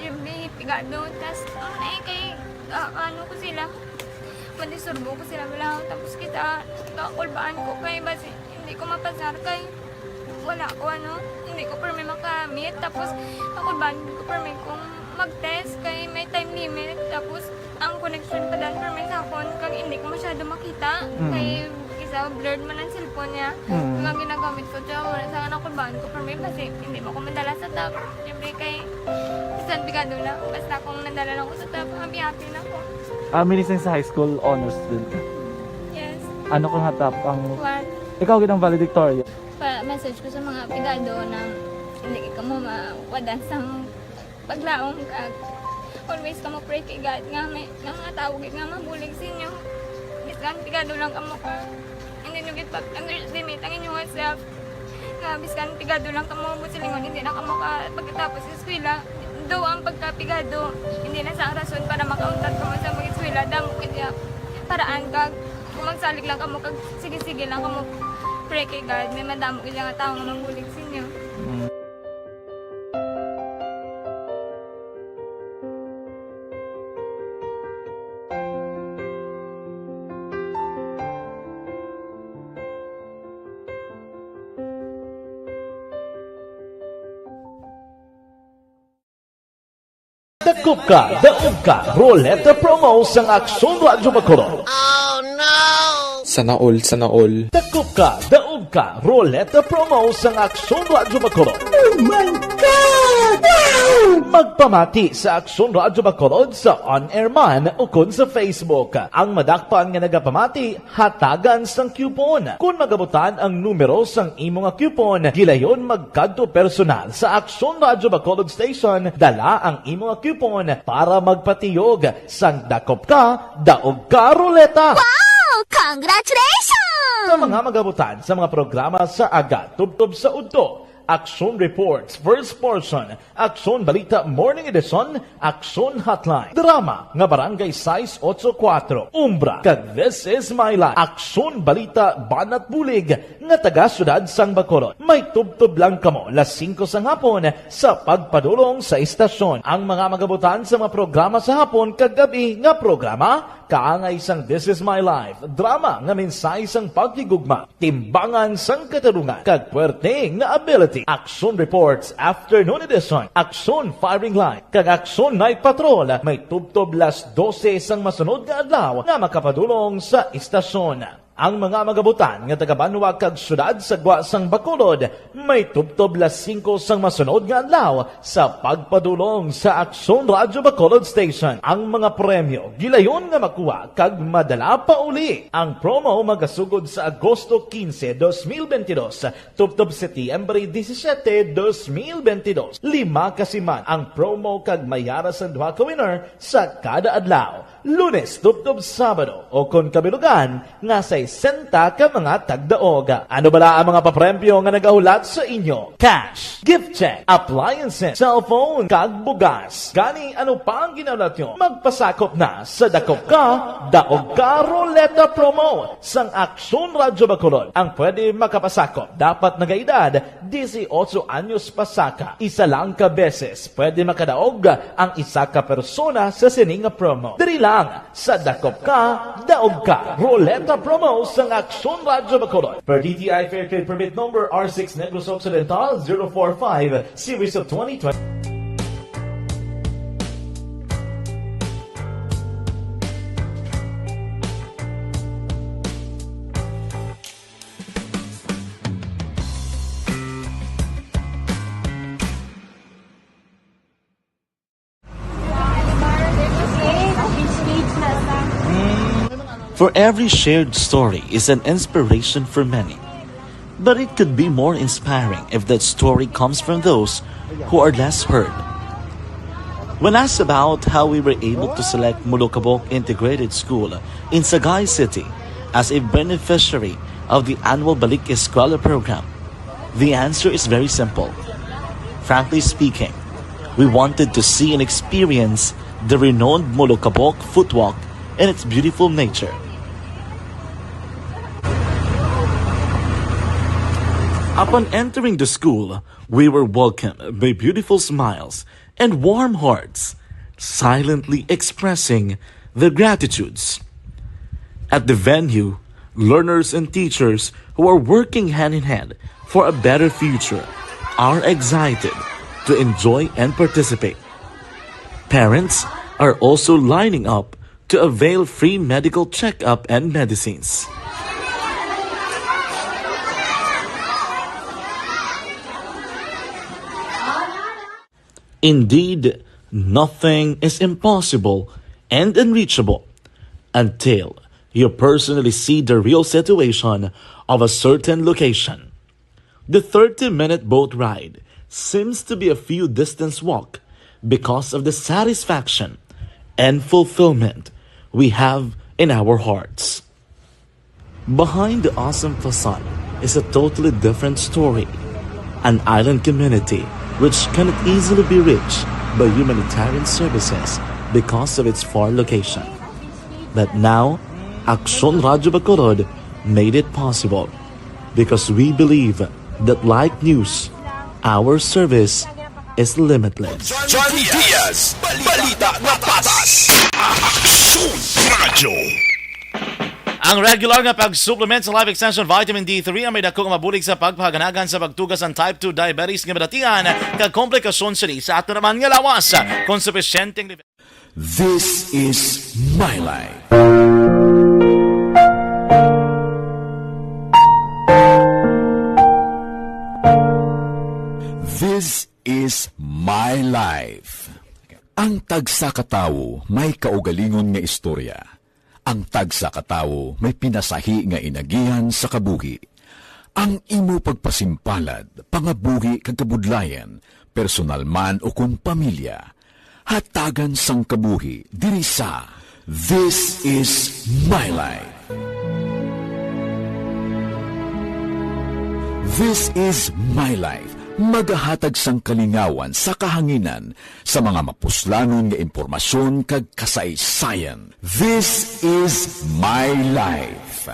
yung may pigado, tas, ano eh, kay, ah, ano ko sila, madisurbo ko sila, wala, tapos kita, kakulbaan ko kay, basi, hindi ko mapasar kay, wala ko, ano, hindi ko permi makamit, tapos, kakulbaan ko permi kung mag-test kay may time limit, tapos, ang connection pa dan permi sa akon, kag hindi ko masyado makita, Mm. kay, isa, blurred man ang cellphone niya, Mm. kag ang ginagamit ko, siya, wala sa akin, kakulbaan ko permi, basi, hindi mo ko madala sa top. Siyempre kay, bisan pigado lang. Basta kung nadala lang ko sa top, happy-happy na ko. Ah, minising sa high school, honors student ka? Yes. Ano ka nga top ang One. Ikaw gid ang valedictorian? Pa-message ko sa mga pigado na hindi ka mo mawadan sang paglaom kag always ka mo pray kay God nga may, nga mga tao gid nga mabulig sa inyo. Bisan pigado lang kamo ka. Hindi nyo gid pag-underestimate ang inyong self. Nga, biskan pigado lang kamo, buot silingon, hindi na kamo ka pagkatapos sa eskwela. Though ang pagkapigado, hindi na sa rason para makauntat kamo sa mag-eskwela, damo gid iya paraan kag kung magsalig lang kamo kag sige-sige lang kamo pray kay God, may madamo gid nga tawo nga magbulig sa inyo. Mm. Dakop ka, daog ka, Roleta Promo sang Aksyon Radyo Bacolod. Sana all, sana all. Dakop ka, daog ka, Roleta Promo sang Aksyon Radyo Bacolod. Oh my God! Wow! Magpamati sa Aksyon Radyo Bacolod sa on-air man ukon sa Facebook. Ang madakpan nga nagapamati, hatagan sang coupon. Kon magabutan ang numero sang imo nga coupon, gilayon magkadto personal sa Aksyon Radyo Bacolod Station, dala ang imo nga coupon para magpatiyog sang dakop ka, daog ka, Roleta. Wow! Congratulations! Mga magabutan sa mga programa sa aga, tubtob sa udto, Aksyon Reports, First Portion, Aksyon Balita Morning Edition, Aksyon Hotline, drama nga Barangay sais ocho kuwatro, Umbra, kag This Is My Life, Aksyon Balita Banat Bulig nga taga Siyudad sang Bacolod. May tubtob lang kamo las singko sang hapon sa pagpadulong sa istasyon. Ang mga magabutan sa mga programa sa hapon kag gab-i nga programa, kaangay sang This Is My Life, drama nga mensahe sang paghigugma, timbangan sang katarungan, kag puwerte nga ability. Aksyon Reports, Afternoon Edition, Aksyon Firing Line, kag Aksyon Night Patrol, may tubtob las dose sang masunod nga adlaw nga makapadulong sa istasyon. Ang mga magabutan nga taga-banwa kag siyudad sa gwa sang Bacolod may tubtob las singko sang masunod nga adlaw sa pagpadulong sa Aksyon Radyo Bacolod Station. Ang mga premyo gilayon nga makuha kag madala pa uli. Ang promo magasugod sa Agosto quince, dos mil veintidós, tubtob Setyembre disisiete, dos mil veintidós. Lima ka siman ang promo kag may ara sang duha ka winner sa kada adlaw. Lunes tubtob Sabado, o kon kabilugan nga sesenta ka mga tagdaog. Ano bala ang mga papremyo nga nagahulat sa inyo? Cash, gift check, appliances, cellphone, kag bugas. Gani, ano pa ang ginahulat nyo? Magpasakop na sa Dakop Ka, Daog Ka Roleta Promo sang Aksyon Radyo Bacolod. Ang pwede makapasakop dapat nagaedad disiotso anyos pa saka. Isa lang ka beses pwede makadaog ang isa ka persona sa sini nga promo. Diri lang sa Dakop Ka, Daog Ka Roleta Promo sang Aksyon Radyo Bacolod. Per D T I Fair Trade Permit Number R six Negros Occidental, zero four five, Series of twenty twenty. For every shared story is an inspiration for many. But it could be more inspiring if that story comes from those who are less heard. When asked about how we were able to select Molokabok Integrated School in Sagay City as a beneficiary of the annual Balik Eskwela program, the answer is very simple. Frankly speaking, we wanted to see and experience the renowned Molokabok Footwalk and its beautiful nature. Upon entering the school, we were welcomed by beautiful smiles and warm hearts, silently expressing their gratitudes. At the venue, learners and teachers who are working hand in hand for a better future are excited to enjoy and participate. Parents are also lining up to avail free medical checkup and medicines. Indeed, nothing is impossible and unreachable until you personally see the real situation of a certain location. The thirty-minute boat ride seems to be a few distance walk because of the satisfaction and fulfillment we have in our hearts. Behind the awesome facade is a totally different story. An island community which cannot easily be reached by humanitarian services because of its far location. But now, Aksyon Radyo Bacolod made it possible because we believe that, like news, our service is limitless. Johnny Diaz, balita na patas. Aksyon Radyo. Ang regular nga pag-supplement sa Life Extension Vitamin D three ang may dako nga mabulig sa pagpahaganagan sa pagtuga sang type two diabetes nga madatian kag komplikasyon sini sa ato naman nga lawas. Kon supisyenteng nivel This is my life. This is my life. Ang tagsa ka tawo may kaugalingon nga istorya. Ang tagsa ka tawo may pinasahi nga inagihan sa kabuhi. Ang imo pagpasimpalad, pangabuhi kag kabudlayan, personal man ukon pamilya, hatagan sang kabuhi diri sa This Is My Life. This is My Life, magahatag sang kalingawan sa kahanginan sa mga mapuslanon nga impormasyon kag kasaysayan. This is My Life.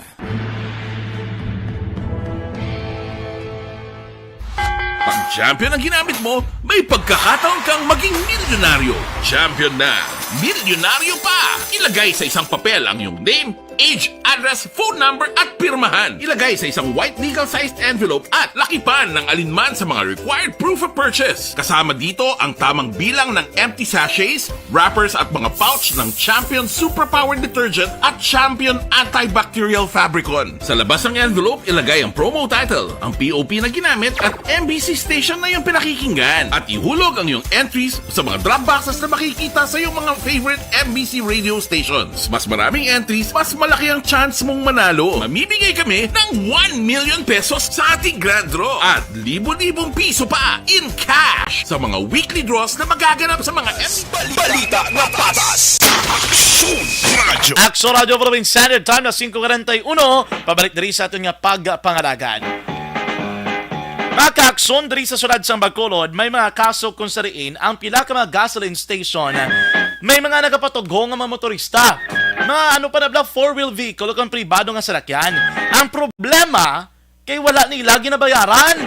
Pag champion ang ginamit mo, may pagkakataon kang maging milyonaryo. Champion na, milyonaryo pa! Ilagay sa isang papel ang iyong name, age, address, phone number, at pirmahan. Ilagay sa isang white legal-sized envelope at lakipan ng alinman sa mga required proof of purchase. Kasama dito ang tamang bilang ng empty sachets, wrappers, at mga pouch ng Champion Superpower Detergent at Champion Antibacterial Fabricon. Sa labas ng envelope, ilagay ang promo title, ang P O P na ginamit, at M B C station na iyong pinakikinggan. At ihulog ang iyong entries sa mga drop boxes na makikita sa iyong mga favorite M B C radio stations. Mas maraming entries, mas malaki ang chance mong manalo. Mamimigay kami ng one million pesos sa ating grand draw at libo-libong piso pa in cash sa mga weekly draws na magaganap sa mga M B C. Balita na patas. Aksyon Radyo. Aksyon Radyo Province Standard Time na singko kuwarenta y uno. Pabalik diri sa aton nga pagpangalagad. Mga kaakson, diri sa siyudad sang Bacolod, may mga kaso kung sa diin ang pila ka mga gasoline station may mga nagapatughong nga mga motorista. Mga ano pa na bala, four-wheel vehicle o kang pribado nga salakyan. Ang problema, kay wala nila ginabayaran.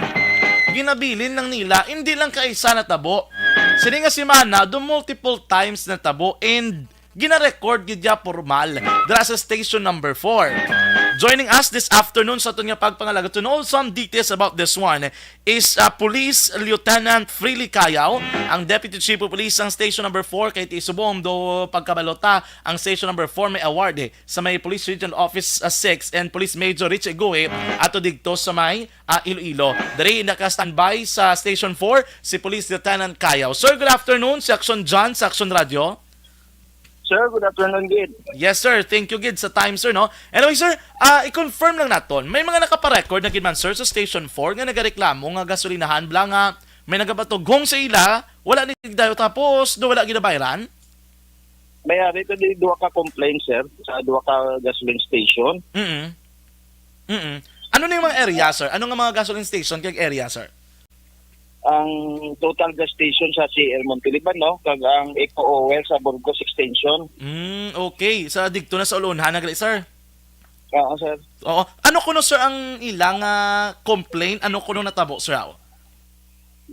Ginabilin lang nila, hindi lang kaisa natabo. Sini nga semana, do multiple times natabo and gina-record gid ya formal dira sa station number four. Joining us this afternoon sa aton nga pagpangalagad to know some details about this one is, uh, Police Lieutenant Freely Cayao, ang Deputy Chief of Police sang Station Number four, kay ti subong do pagkabalota ang Station Number four may award, eh, sa may Police Regional Office, uh, six and Police Major Rich Igoe ato digto sa may, uh, Iloilo. Diri naka-standby sa Station four si Police Lieutenant Cayao. Sir, good afternoon. Si Action John sa Action Radio. Sir, good afternoon gid. Yes, sir. Thank you gid sa time, sir, no? Anyway, sir, ah, i-confirm lang naton. May mga nakaparecord na gid man, sir, sa Station four nga nagareklamo nga gasolinahan bala nga may nagapatughong sa ila, wala ni dayo tapos do wala ginabayran? May ari to di duha ka complaint, sir, sa duha ka gasoline station. Mm. Mm. Ano ni mga area, sir? Ano nga mga gasoline station kag area, sir? Ang Total gas station sa C L Montiliban, no? Kag ang Eco Oil sa Burgos Extension. Mm, okay. Sa digto na sa ulunhan na gali, sir? Oo, sir. Oo. Ano kuno, sir, ang ilang, ah, complaint? Ano kuno natabo, sir, aw?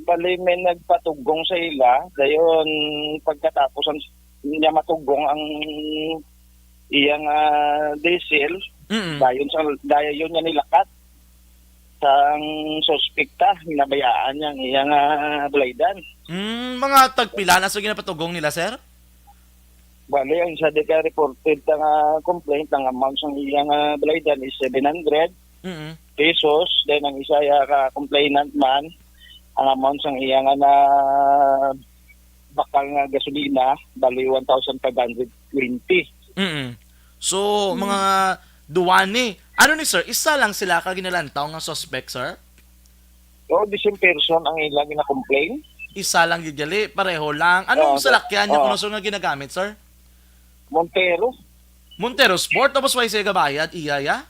Bali, may nagpatughong sa ila. Dayon, pagkatapos ang, niya matughong ang iyang, ah, diesel, Mm. dayon sa, dayon niya nilakat sang suspek ta, ginabayaan niya ang iyang, ah, balaydan. Mm, mga tagpila na sa ginapatughong nila, sir? Bali, ang isa di ka reported ta nga complaint, ang amount sang iyang, ah, balaydan is seven hundred Mm. pesos. Then, ang isa ya ka complainant man, ang amount sang iyang, ah, na bakal nga gasolina, bali one thousand five hundred twenty. Mm. So, Mm. mga duwani. Ano ni, sir? Isa lang sila ka ginalantaw nga suspect, sir? Oo, the same person ang ila gina-complain. Isa lang gid gali, pareho lang. Anong Oo, sir. salakyan niya Oo. kuno, sir, nga ginagamit, sir? Montero. Montero Sport, tapos wala siya gabayad, iya, ya?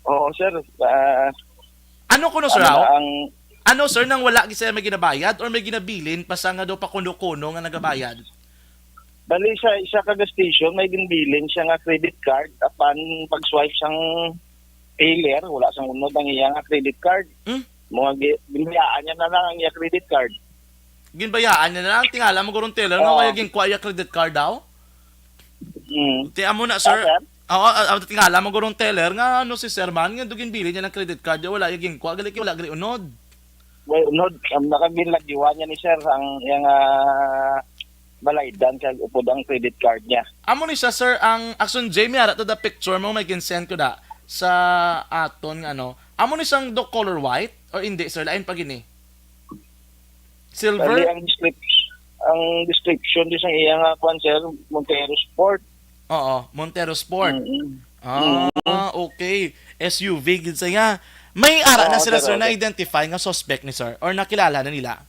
Oo, sir. Ah, Ano kuno, sir, ano aw? na ang Ano, sir, nang wala gid siya may ginabayad or may ginabilin pa sa nga daw pa kuno-kuno nga nagabayad? Bali, sa isa ka gas station, may ginbilin siya nga credit card. Apan pag-swipe sang teller, wala sang unod ang iya nga credit card. Hmm? Mga gi-, ginbayaan niya na lang ang iya credit card. Ginbayaan niya na lang, tingala mo gurong teller nga Oo. wala ginkuha iya credit card daw? Mm. Ti amo na, sir. Ah, sir? Oo, ah, ah, tingala mo gurong teller nga ano si sir man, nga dugin bili niya ng credit card, wala iya ginkuha, gali kay wala gali unod. Wala unod, ang nakaginlagiwan niya ni sir, ang, yang, ah, balaydan kag upod ang credit card niya. Amo ni siya, sir, ang Action Jamie, ara to the picture mo, may ginsend ko da sa aton nga ano. Amo ni siyang do color white or hindi, sir? Lain pa gini. Silver? Bali, ang descrip-, ang description di sang iya nga, kwan, sir, Montero Sport. Oo, Montero Sport. Mm-mm. Ah, Mm-mm. okay. S U V gid siya. May ara na Oo, sila, sir, sir, okay. na-identify nga suspect ni sir or nakilala na nila?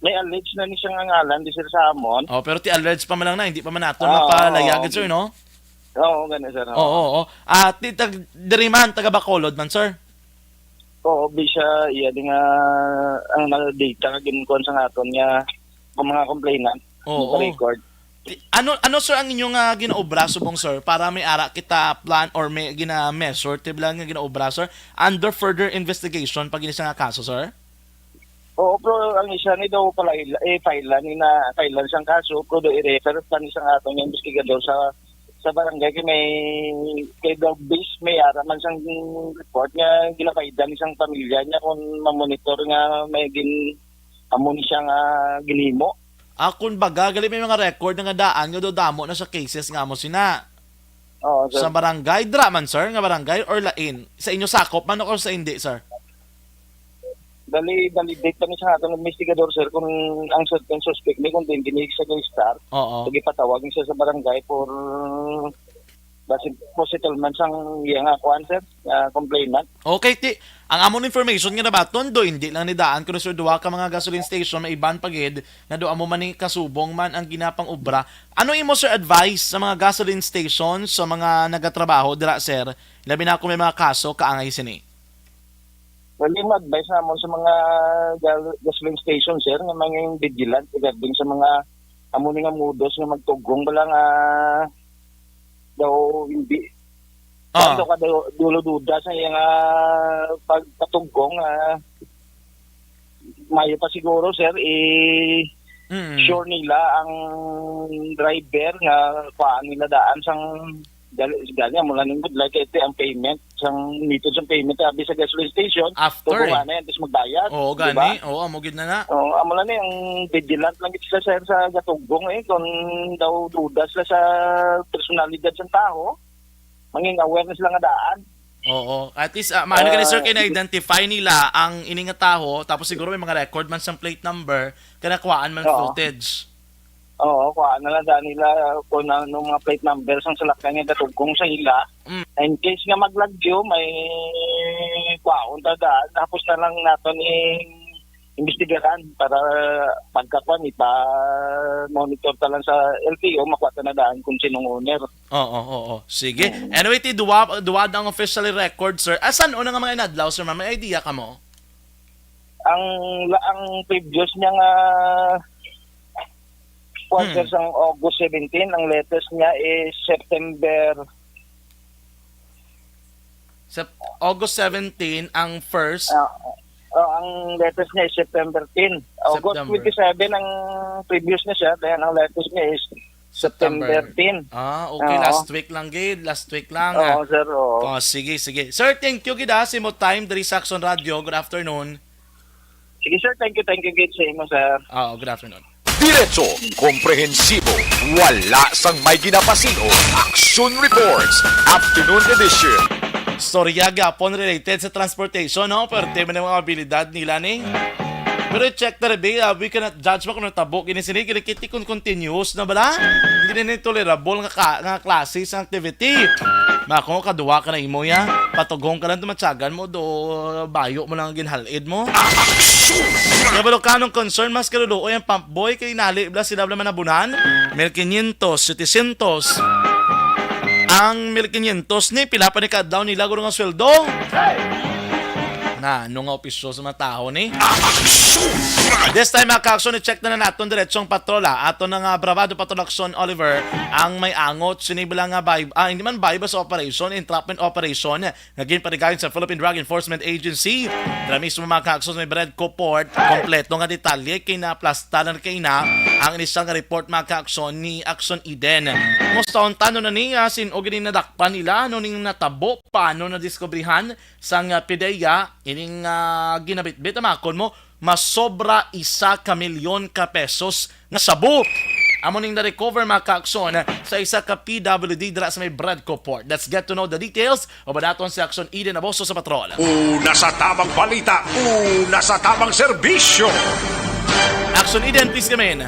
May alleged na ni siya nga ngalan, di, sir, sa amon. Oh, pero ti alleged pa man lang na, hindi pa man nato Oo, mapalayag, oo. sir, no? Oo, gani, sir, Oo, oo. oo. Ah, ti-, tag-, diri man, taga Bacolod man, sir? Oo, bisa iya di nga ang mga data nga ginkuan sa aton nga ang mga complainant, Oo. Record. Ti-, ano, ano, sir, ang inyong, ah, ginaobra subong, sir, para may ara kita plan or may gina-measure ti bilang nga ginaobra, sir, under further investigation pag ini sa nga kaso, sir? Oo, pero ang isa ni daw pala ila-, eh, file ni na, file sang kaso, pero daw i-refer pa ni sang aton nga investigador sa, sa barangay kay may, kay daw base may ara man sang report nga ginabaydan ni sang pamilya niya kung mamonitor nga may gin-, amo ni siya nga ginhimo. Ah, kun baga, gali may mga record na nga daan nga daw damo na sa cases nga amo sina. Oo, sir. Sa barangay, dira man, sir, nga barangay or lain? Sa inyo sakop man o sa hindi, sir? Dali, validate pa ni sa aton investigador, sir, kung ang certain suspect ni kung din kini sa start. Oo. So, gipatawag ni siya sa barangay for basi po settlement sang iya nga kuan, sir, nga complainant. Okay, ti, ang amon information nga nabaton do, hindi lang ni daan kuno, sir, duha ka mga gasoline station, may iban pa gid nga do amo man ni kasubong man ang ginapang-obra. Ano imo, sir, advice sa mga gasoline station, sa mga nagatrabaho dira, sir? Labi na kung may mga kaso kaangay sini. Well, yung advice namon sa mga gal-, gasoline station, sir, nga mangin vigilant regarding sa mga amo ni nga modus nga magtugong bala nga daw hindi. Ah. Daw ka daw dulo-duda sa iya nga pagpatugong, ah, mayo pa siguro, sir, i- Mm. sure nila ang driver nga kuhaan nila daan sang gali, gali, amo lang yung good luck, ito ang payment, sang method sang payment, abi sa gasoline station, After, eh. Tubuhan na yan, tapos magbayad, Oo, di ba? gani. Oo, amo gid na na. Oo, amo lang ni ang vigilant lang gid sila, sir, sa gatugong, eh, kung daw duda sila sa personalidad sang tawo, mangin awareness lang nga daan. Oo. At least, ah, maano ka ni, sir, Ah, kay na-identify nila ang ini nga tawo, tapos siguro may mga record man sang plate number, kaya nakuhaan man Oo. footage. Oo, kuhaan na lang daan nila kung ano mga plate number sang salakyan nga gatugong sa ila. Mm. In case nga maglagyo, may kuhaon ta daan. Tapos na lang naton i-, imbestigaran para pagkakuan, ipa-monitor ta lang sa L T O, makuha ta na daan kung sinong owner. Oo, oo. Sige. Mm. Anyway, ti, duwa, duwa ang officially record, sir. Asan una nga mga inadlaw, sir, ma'am? May idea ka mo? Ang, ang previous niya nga quarter Hmm. sang August seventeen, ang latest niya is September. Sep-, August seventeen ang first. Ah, oh, ang latest niya is September ten. August September. twenty-seven ang previous niya siya, then ang latest niya is September September. ten. Ah, okay. Oo. Last week lang gid. Last week lang, Oo, ah. sir, oo. Oh, sige, sige. Sir, thank you gid, ah, sa imo time diri sa Aksyon Radio. Good afternoon. Sige, sir. Thank you, thank you gid sa imo, sir. Ah, good afternoon. Diretso, komprehensibo, wala sang may ginapasin-o. Aksyon Reports, Afternoon Edition. Storya gyapon related sa transportation, no? Pero tema ng mga abilidad nila ni. Pero i-check na rin, ah, we cannot judge mo kung natabo kini sini, kinikiti kung continuous na bala. Hindi na ni tolerable nga, ka, nga klase sa activity. Mako, kaduwa ka na imo ya. Patugong ka lang, tumatsagan mo, do, bayo mo lang ang ginhalid mo. Kaya balo ka nung concern, mas kaluloy ang pump boy, kay nali, bla, sila, bla, manabunan. Mil quinientos, setecientos. Ang mil quinientos ni, pila pa ni kadlaw nila, guro nga sweldo? Na, ano nga opisyo sa mga tao ni? This time, mga ka-aksyon, i-check na na naton diretsong patrola. Ato na nga Bravado Patrol Aksyon, Oliver, ang may angot, sinibla nga vibe, ah, hindi man vibe sa operation, entrapment operation, nga ginpanigayon sa Philippine Drug Enforcement Agency. Dira mismo, mga ka-aksyon, may Bredco Port, kompleto nga detalye, kay naplastalan kay na ang inisyal nga report, mga ka-aksyon, ni Aksyon Eden. Kumusta ang tano na niya, sin-o gini nadakpan nila, ano ning natabo, paano nadiskubrihan, sang, ah, PDEA, ining, ah, ginabitbit, ang makon mo, masobra isa ka milyon ka pesos nga shabu. Amo ning na-recover, mga ka-aksyon, sa isa ka P W D dira sa may Bredco Port. Let's get to know the details. Uban naton si Aksyon Eden Aboso sa patrol. Una sa tamang balita, una sa tamang serbisyo. Aksyon Eden, please come in.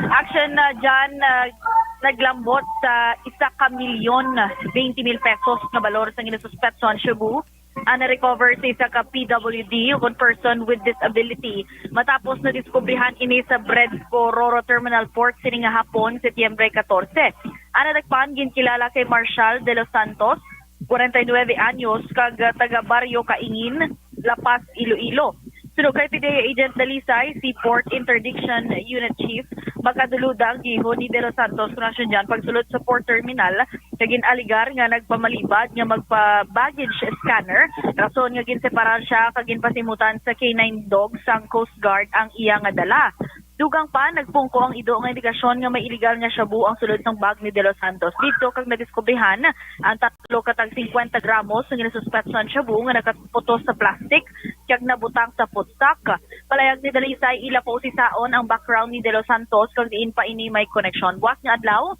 Aksyon, uh, John, uh, naglambot sa isa ka milyon, twenty mil pesos nga balor sa ginasuspetso ang shabu. Ang na-recover sa isa ka P W D, ukon person with disability, matapos nadiskubrihan ini sa Bredco Roro Terminal Port sining nga hapon, Setyembre katorse. Ang nadakpan ginkilala kay Marshall de los Santos, kwarenta y nuebe anyos, kag, ah, taga Barrio Kaingin, La Paz, Iloilo. Suno kay PDEA Agent Dalisay, si Port Interdiction Unit Chief, makaduluda ang giho ni De Los Santos kon Action Jan pagsulod sa port terminal kag gin-alegar nga nagpamalibad nga magpa-baggage scanner, rason nga ginseparar siya kag ginpasimutan sa K nine dog sang Coast Guard ang iya nga dala. Dugang pa, nagpungko ang ido nga indikasyon nga may iligal nga shabu ang sulod sang bag ni De Los Santos didto kag nadiskubrihan ang tatlo ka tag fifty gramos nga ginasuspetsan shabu nga nakaputos sa plastic kag nabutang sa food stock. Palayag ni Dalisay, ila pausisaon ang background ni De Los Santos kag diin pa ini may koneksyon. Buas nga adlaw,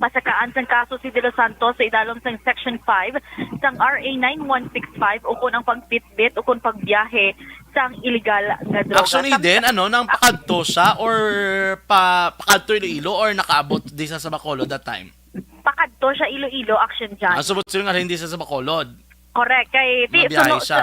pasakaan sang kaso si De Los Santos sa idalom sang Section five sang R A nine one six five ukon ang pagbitbit ukon pagbiyahe sang iligal nga droga. Actually, Sa- din, ano, nang pakadto siya or pa, pakadto Iloilo or nakaabot di sa, sa Bacolod that time? Pakadto siya Iloilo, Action Jan. Ah, subot sila nga hindi siya sa Bacolod. Correct. Kay, ti, Mabiyahe suno siya.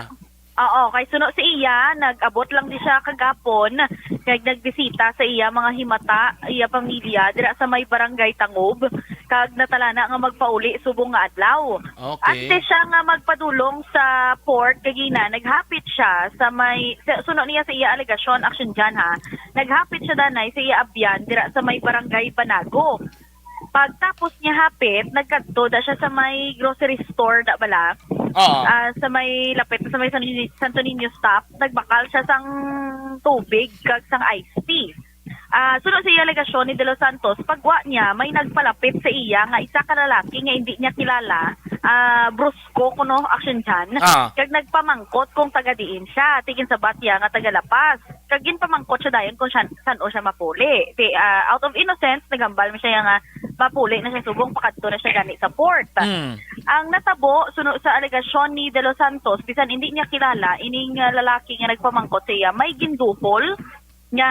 Oo, kay suno si iya, nag-abot lang di siya kagapon, kag nagbisita sa iya mga himata, iya pamilya, dira sa may barangay Tangob, kag natalana nga magpauli subong nga adlaw. Okay. Antes siya nga magpadulong sa port, kagina, naghapit siya sa may, sa, suno niya sa iya alegasyon, Action Jan, ha, naghapit siya danay sa iya abyan, dira sa may barangay Banago. Pagtapos niya hapit, nagkadto da siya sa may grocery store da bala. Oo. Ah, sa may lapit sa may San, Santo Niño stop, nagbakal siya sang tubig kag sang iced tea. Ah, suno sa iya alegasyon ni De Los Santos, pagwa niya may nagpalapit sa iya nga isa ka lalaki nga indi niya kilala, ah, brusko kuno, Action Jan, Ah. kag nagpamangkot kung taga diin siya. Ti ginsabat niya nga taga La Paz. Kag ginpamangkot siya dayon kung siya, san-o siya mapuli. Ti, ah, out of innocence, naghambal man siya nga mapuli na siya subong pakadto na siya gani sa port. Mm. Ang natabo, suno sa alegasyon ni De Los Santos, bisan indi niya kilala ining, ah, lalaki nga nagpamangkot sa iya, may ginduhol nga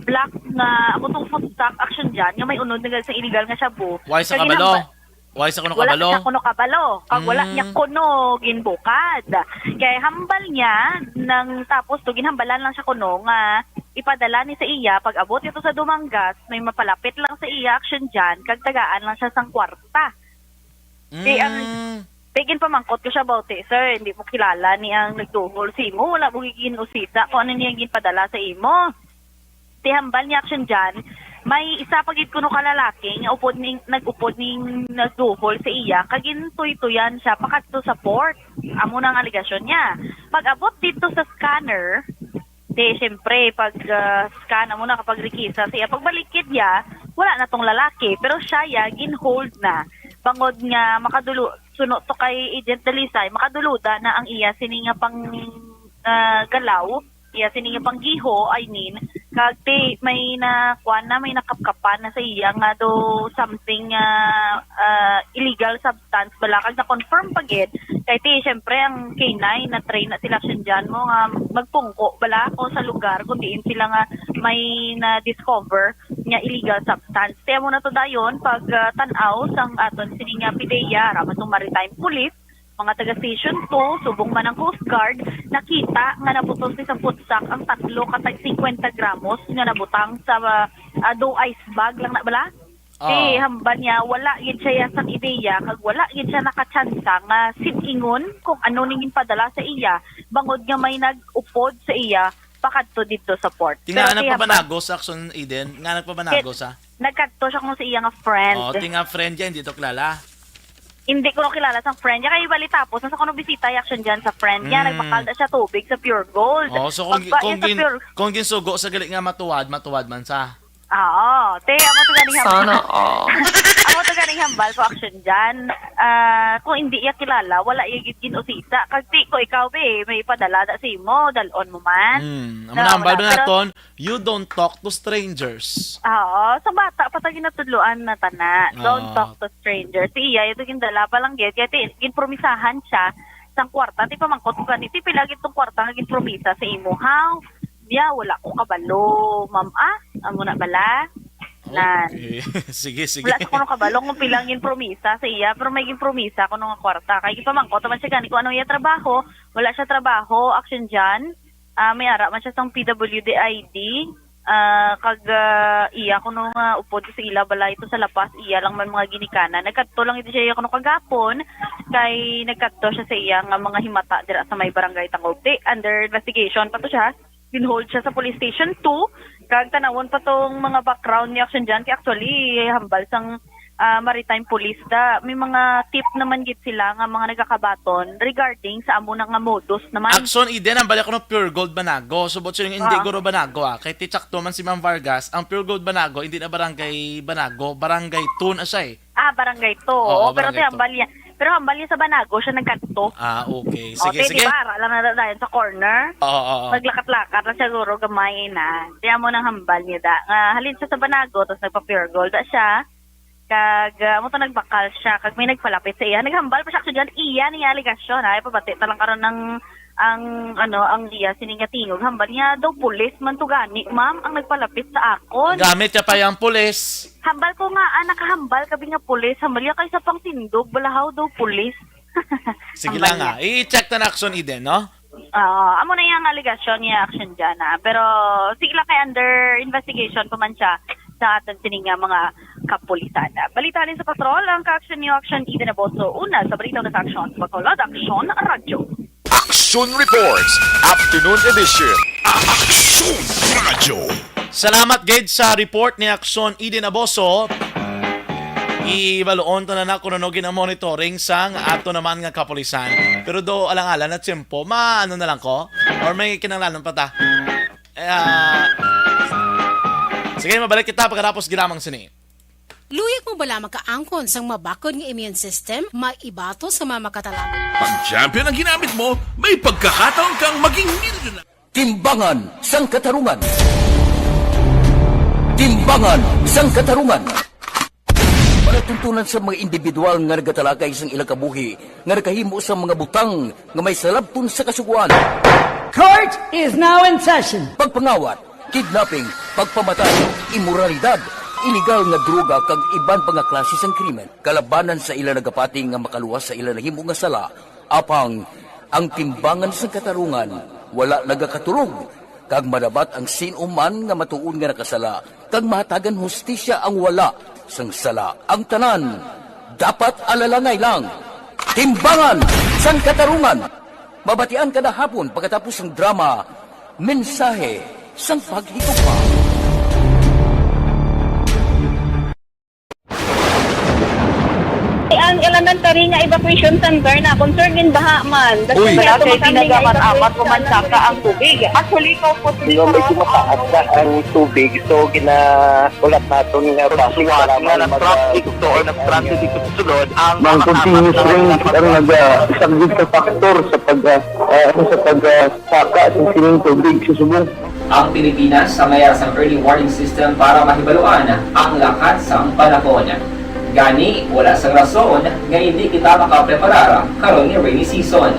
black nga amo tong food stock, Action Jan, nga may unod nga sa illegal nga shabu. Why sa Kag kabalo? ginhambal- Why sa kuno Wala kabalo? siya kuno kabalo. Kag wala Mm. niya kuno ginbukad. Kay hambal niya, nang tapos to, ginhambalan lang siya kuno nga ipadala ni sa iya, pag-abot ito sa Dumangas, may mapalapit lang sa iya, Action Jan, kag tagaan lang siya sang kwarta. Di ang, Mm. di ginpamangkot ko siya about it, "Sir, hindi mo kilala ni ang nagduhol sa imo, wala mo ginusisa kung ano niya ginpadala sa imo." Ti hambal ni Action Jan, may isa pa gid kuno ka lalaki nga upod ning, nag-upod ning nagduhol sa iya, kag gintuytuyan siya pakadto sa port. Amo na ang alegasyon niya. Pag-abot dito sa scanner, di, siyempre, pag, ah, scan, amo na kapag rikisa siya, pagbalik gid niya, wala na tong lalaki, pero siya ya, ginhold na. Bangod nga makadulo, suno to kay Agent Dalisay, makaduluda na ang iya sini nga pang, ah, galaw, iya sini nga panggiho, I mean, kag ti may na, kuan na, may nakapkapan na sa iya nga do something nga, ah, illegal substance bala, kag na-confirm pa gid kay ti, syempre, ang K nine na train na sila, Action Jan, mo nga magpungko bala ko sa lugar kung diin sila nga may na-discover nga illegal substance. Kaya mo na to dayon pag, ah, tan-aw sang aton sini nga PDEA, ara man tong Maritime Police, mga taga Station two, subong man ang Coast Guard, nakita nga naputos ni sa food stock ang tatlo ka tag fifty gramos nga nabutang sa, ah, ah, do ice bag lang na bala. Ah. Ti hambal niya, wala gid siya sang ideya, kag wala gid siya nakatsansa nga sid-ingon kung ano ning ginpadala sa iya, bangod nga may nag-upod sa iya pakadto didto sa port. Pero Tinga, ti hambal nagpabanago sa Action Eden? Nga nagpabanago Kit- sa? Nagkadto siya kung sa iya nga friend. Oh, tinga friend niya, hindi to kilala. Hindi ko kilala sang friend niya. Kaya bali tapos, nasa kuno bisita yung Action Jan sa friend niya. Mm. Nagbakal na siya tubig sa Pure Gold. Oh, so kung, Pagba kung, niya sa gin, Pure kung ginsugo sa gali nga matuwad, matuwad man sa. Oo. Te, amo to ganing hambal. Sana all. Amo to ganing hambal ko, Action Jan. Ah, kung hindi iya kilala, wala iya gid ginusisa. Kag ti ko ikaw, be, may ipadala da sa imo, dalon mo man. Hmm. Amo No, na hambal wala. na Pero naton, you don't talk to strangers. Oo. Sa bata pa ta ginatudloan na tana. Don't Oo. talk to strangers. Si iya, ito gindala pa lang gid. Kaya ti, ginpromisahan siya sang kwarta. Ti pamangkot ko gani, ti pila gid tong kwarta nga ginpromisa sa imo, ha? Biya, wala ko kabalo, ma'am, ah. Amo na bala? Nan. Okay. Sige, sige. Wala sa kuno kabalo kung pila ang ginpromisa sa iya, pero may ginpromisa kuno nga kwarta. Kay gipamangkot naman siya gani kung ano iya trabaho. Wala siya trabaho, Action Jan. Ah, may ara man siya sang P W D I D. Ah, kag, ah, iya kuno nga upod sa ila balay to sa La Paz, iya lang man mga ginikanan. Nagkadto lang ito siya kuno kagapon, kay nagkadto siya sa iya nga mga himata dira sa may barangay Tangobti. Under investigation pa to siya. Ginhold siya sa police station two. Kag tanawon pa tong mga background ni Action Jan. Kay actually, hambal sang, ah, maritime police da. May mga tip naman gid sila nga mga nagakabaton regarding sa amo na nga modus naman. Action Eden, ang balik ko ng Pure Gold Banago. Subot siya yung Indigo Ah. Ro Banago, ah. Kay tichakto man si Ma'am Vargas, ang Pure Gold Banago, hindi na barangay Banago, barangay two na siya, eh. Ah, barangay two. Oo, Oo, pero barangay ti two. hambal niya. Pero hambal niya sa Banago, siya nagkadto. Ah, okay. O, Sige, ti, sige. di ba, ara lang na dayon sa corner. Oo, oo, oo. Maglakat-lakat lang siguro, gamay na. Kaya mo nang hambal niya da. Nga, halin siya sa Banago, tapos nagpa-Pure Gold da siya. Kag, ah, amo to nagbakal siya. Kag may nagpalapit sa iya. Naghambal pa siya, actually, dyan. Iya niya alegasyon, ha? Ipabati ta lang karon ng, ang, ano, ang iya, sini nga tingog. Hambal niya daw, pulis man to gani, ma'am, ang nagpalapit sa akon. Gamit niya pa yung pulis. Hambal ko nga, ah, nakahambal kabi nga pulis. Hambal niya kay sa pang tindog, balahaw daw pulis. Sige Hambal lang, niya. ah. I-check na na Action Eden, no? Oo, amo na yung alegasyon niya, Action Jan, ah. Pero sige lang kay under investigation pa man siya sa aton sini nga mga kapulisan. Balita halin sa patrol, ang ka-action niyo, Action Eden Aboso. Una sa balita na sa Action sa patrol, at Action Radyo. Action Reports, Afternoon Edition. Action Radyo. Salamat gid sa report ni Action Eden Aboso. Ibaluon ta na na kung ano ginamonitoring sang ato naman nga kapulisan. Pero do alang-alang na tiyempo, maano na lang ko? Or may kinahanglanon pa ta? Eh, ah, sige, mabalik kita pagkatapos ginamang sini. Luyag mo bala makaangkon sang mabakod nga immune system, maibato sa mga makatalang? Pag champion ang ginamit mo, may pagkakataon kang maging milyonar. Timbangan sang Katarungan. Timbangan sang Katarungan. Palatuntunan sa mga individual nga nagatalakay sang ilang kabuhi nga nakahimo sa mga butang nga may salabton sa kasugoan. Court is now in session. Pagpangawat, kidnapping, pagpamatay, imoralidad, iligal nga droga kag iban pa nga klase sang krimen kalabanan sa ila nagapati nga makaluwas sa ila nahimo nga sala. Apang ang timbangan sang katarungan wala nagakaturog, kag madapat ang sin-o man nga matuod nga nakasala kag mahatagan hustisya ang wala sang sala. Ang tanan dapat alalangay lang. Timbangan sang Katarungan. Mabatian kada hapon pagkatapos sang drama, Mensahe sang Paghigugma. Ang elementary nga evacuation center na concern din baha man. Uy. Wala kay tinaga man amat o mansaka ang tubig. Actually, ko po Pero medyo mataas na ang tubig, so ginaulat naton nga basi Suwat para nga mag- nag-traffic to or nag-transit dito sa sulod, ang Mang mga continuous tapat na rain ang mga nag-, ah, isang big factor sa pag, ah, ah, sa pag, ah, saka sa sining tubig sa subong. Ang Pilipinas sa mayara sang early warning system para mahibaluan ang lakat sang panahon. Gani, wala sang rason nga hindi kita makapreparar karon nga rainy season.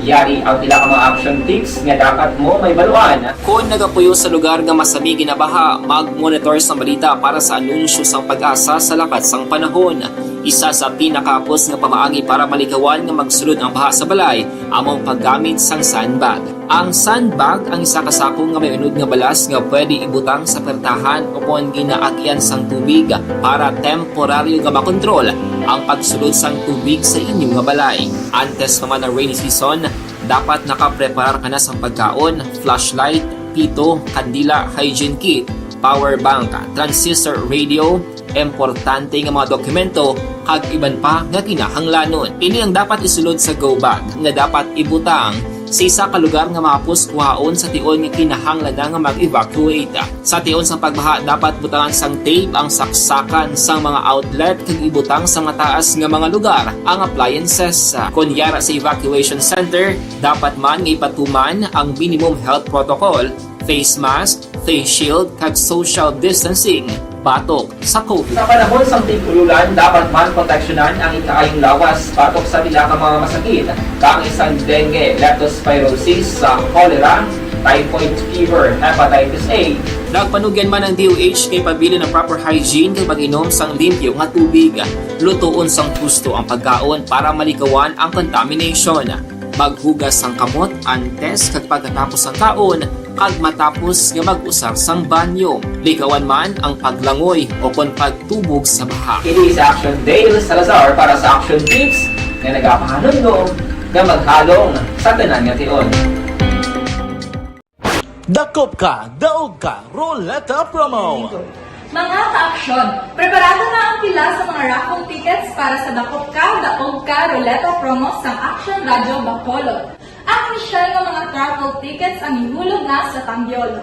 Yari ang pila ka mga action tips nga dapat mo mahibaluan. Kon nagapuyo sa lugar nga masami ginabaha, mag-monitor sang balita para sa anunsyo sang PAGASA sa lakat sang panahon. Isa sa pinakahapos nga pamaagi para malikawan nga magsulod ang baha sa balay amo ang paggamit sang sandbag. Ang sandbag ang isa ka sako nga may unod nga balas nga pwede ibutang sa pertahan ukon ginaagian sang tubig para temporaryo nga makontrol ang pagsulod sang tubig sa inyo nga balay. Antes pa man ang rainy season, dapat nakapreparar ka na sang pagkaon, flashlight, pito, kandila, hygiene kit, power bank, transistor radio, importante nga mga dokumento, kag iban pa nga kinahanglanon. Ini ang dapat isulod sa go bag nga dapat ibutang sa isa ka lugar nga mahapos kuhaon sa tion nga kinahanglan na nga mag-evacuate. Sa tion sang pagbaha, dapat butangan sang tape ang saksakan sang mga outlet kag ibutang sa mataas nga mga lugar ang appliances. Kon yara sa evacuation center, dapat man nga ipatuman ang minimum health protocol, face mask, face shield, kag social distancing batok sa COVID. Sa panahon sang tig-ululan, dapat man proteksyonan ang ikaayong lawas batok sa pila ka mga masakit, kaangay sang dengue, leptospirosis, sa cholera, typhoid fever, hepatitis A. Nagpanugyan man ang D O H kay pabilin ang proper hygiene kag pag-inom sang limpyo nga tubig. Lutoon sang husto ang pagkaon para malikawan ang contamination. Maghugas sang kamot antes kag pagkatapos sang kaon, Kag matapos nga mag-usar sang banyo, likawan man ang paglangoy o kon pagtubog sa baha. Ini si Action Dale Salazar para sa Action Tips nga nagapahanumdom nga maghalong sa tanan nga tion. Dakop ka, daog ka, Roleta Promo! Mga ka-aksyon, preparado na ang pila sa mga raffle tickets para sa Dakop Ka, Daog Ka, Roleta Promo sang Action Radio Bacolod. Ang inisyal nga mga raffle tickets ang ihulog na sa Tambiol.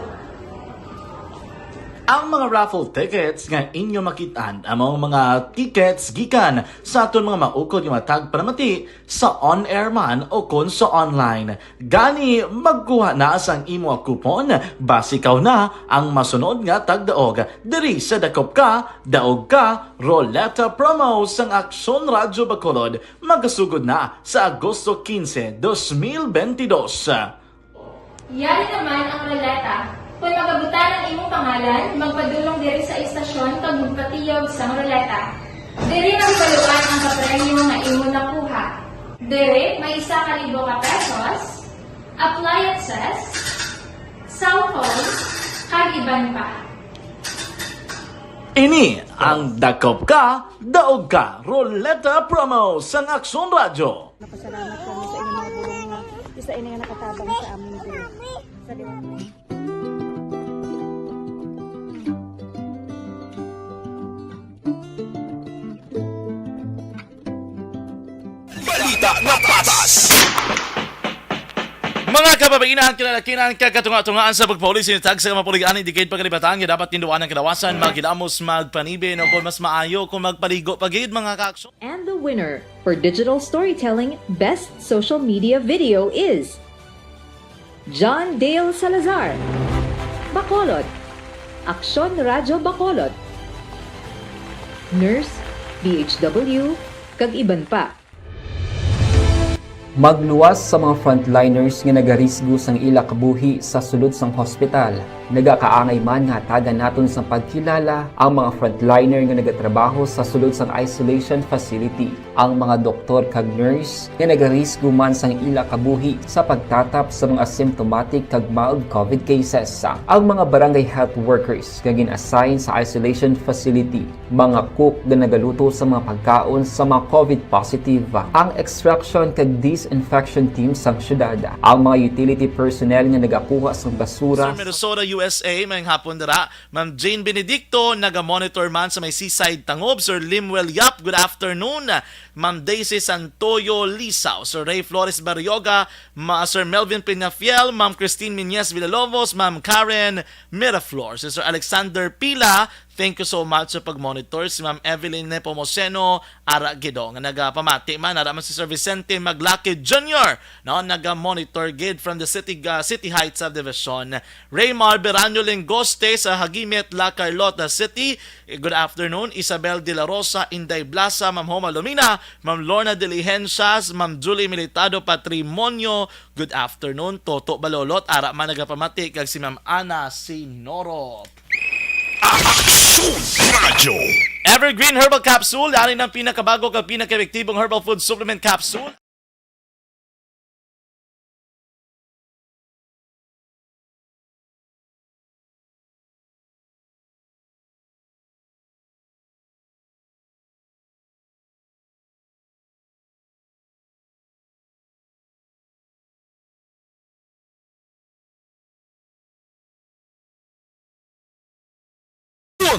Ang mga raffle tickets nga inyo makit-an amo ang mga tickets gikan sa aton mga maukod nga mga tagpalamati sa on-air man o kon sa online. Gani, magkuha na sang imo coupon, basi ikaw na ang masunod nga tagdaog diri sa Dakop Ka, Daog Ka, Roleta Promo sang Aksyon Radyo Bacolod, magasugod na sa Agosto quince, dos mil veintidós. Yari naman ang roleta. Kung magabutan ang imong pangalan, magpadulong diri sa istasyon kag magpatiyog sang roleta. Diri mahibaluan ang kapremyo nga imo nakuha. Diri may isa ka libo ka pesos, appliances, cellphone, kag iban pa. Ini ang Dakop Ka, Daog Ka, Roleta Promo sang Aksyon Radyo. Napasalamat kami sa inyong mga pulong nga isa ini nga nakatabang sa amin diri sa liwat. Balita nga patas. Mga kababaihan, kinalakinan, kag katunga-tungaan sa pagpauli sa tag sa mga pulian, hindi kayo pagkalibatan nga dapat tinduan ang kalawasan, magkilamos, magpanibin, o kung mas maayo, kung magpaligo pa gid, mga kaaksyon. And the winner for digital storytelling best social media video is John Dale Salazar, Bacolod, Aksyon Radyo Bacolod, Nurse, D H W, kag iban pa. Magluwas sa mga frontliners nga nagarisgo sang ila kabuhi sa sulod sang hospital. Nagakaangay man nga hatagan naton sang pagkilala ang mga frontliner nga nagatrabaho sa sulod sang isolation facility, ang mga doktor kag nurse nga nagarisgo man sang ila kabuhi sa pagtatap sa mga asymptomatic kag mild COVID cases, ang mga barangay health workers nga gin-assign sa isolation facility, mga cook nga nagaluto sa mga pagkaon sa mga COVID positive, ang extraction kag disinfection team sang syudad, ang mga utility personnel nga nagakuha sang basura. Sa Minnesota, U S A, may hapon dira. Ma'am Jane Benedicto, naga-monitor man sa may Seaside Tangob. Sir Limuel Yap, good afternoon. Ma'am Daisy Santoyo Lisaw, Sir Ray Flores Barrioga, Ma-, Sir Melvin Peñafiel, Ma'am Christine Miñez Villalobos, Ma'am Karen Miraflores, Sir Alexander Pila, thank you so much sa pag-monitor. Si Ma'am Evelyn Nepomuceno, ara gid, oh, nga nagapamati man, ara man si Sir Vicente Maglaki Junior, no, naga-monitor gid from the City, uh, City Heights Subdivision. Raymar Beranyo Lingoste sa Hagimit, La Carlota City. Eh, good afternoon. Isabel De La Rosa, Inday Blasa, Ma'am Homa Lumina, Ma'am Lorna Diligencias, Ma'am Julie Militado Patrimonio. Good afternoon. Toto Balolot, ara man nagapamati, kag si Ma'am Ana Sinoro. Aksyon Radyo. Evergreen Herbal Capsule, ari ng pinakabago kag pinakaepektibong herbal food supplement capsule.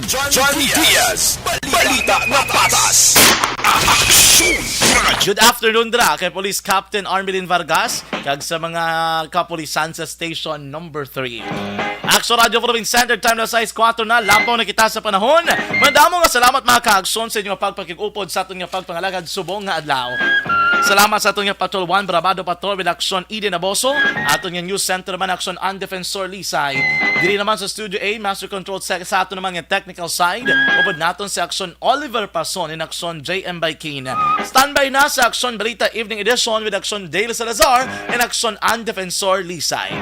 John, John Diaz, Balita nga Patas. Aksyon Radyo. Good afternoon dira kay Police Captain Armelin Vargas kag sa mga kapulisan sa Station Number three. Aksyon Radyo Philippine Standard Time na sais kuwatro na, labaw na kita sa panahon. Madamo nga salamat, mga kaaksyon, sa inyong pagpakig-upod sa aton nga pagpangalagad subong nga adlaw. Salamat sa aton nga Patrol One, Brabado Patrol, with Aksyon Eden Aboso, aton nga News Center man, Aksyon An Defensor Lisay. Diri naman sa Studio A, Master Control Sec, sa aton naman nga technical side, upod naton si Aksyon Oliver Pason and Aksyon J M Baikin. Standby na sa Aksyon Balita Evening Edition with Aksyon Dale Salazar and Aksyon An Defensor Lisay.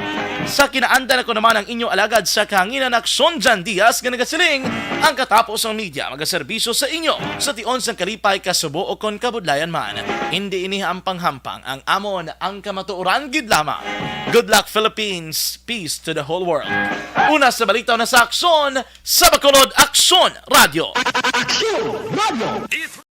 Sa kinaandan, ako naman ang inyo alagad sa kahanginan, Aksyon Jan Diaz, nga nagasiling, ang katapo sang media magaserbisyo sa inyo sa tion sang kalipay, kasubo, o kon kabudlayan man. Hindi ini hampang-hampang, ang amon ang kamatuoran gid lamang. Good luck, Philippines. Peace to the whole world. Una sa balita, una sa aksyon, sa Bacolod, Aksyon Radio. Aksyon Radio.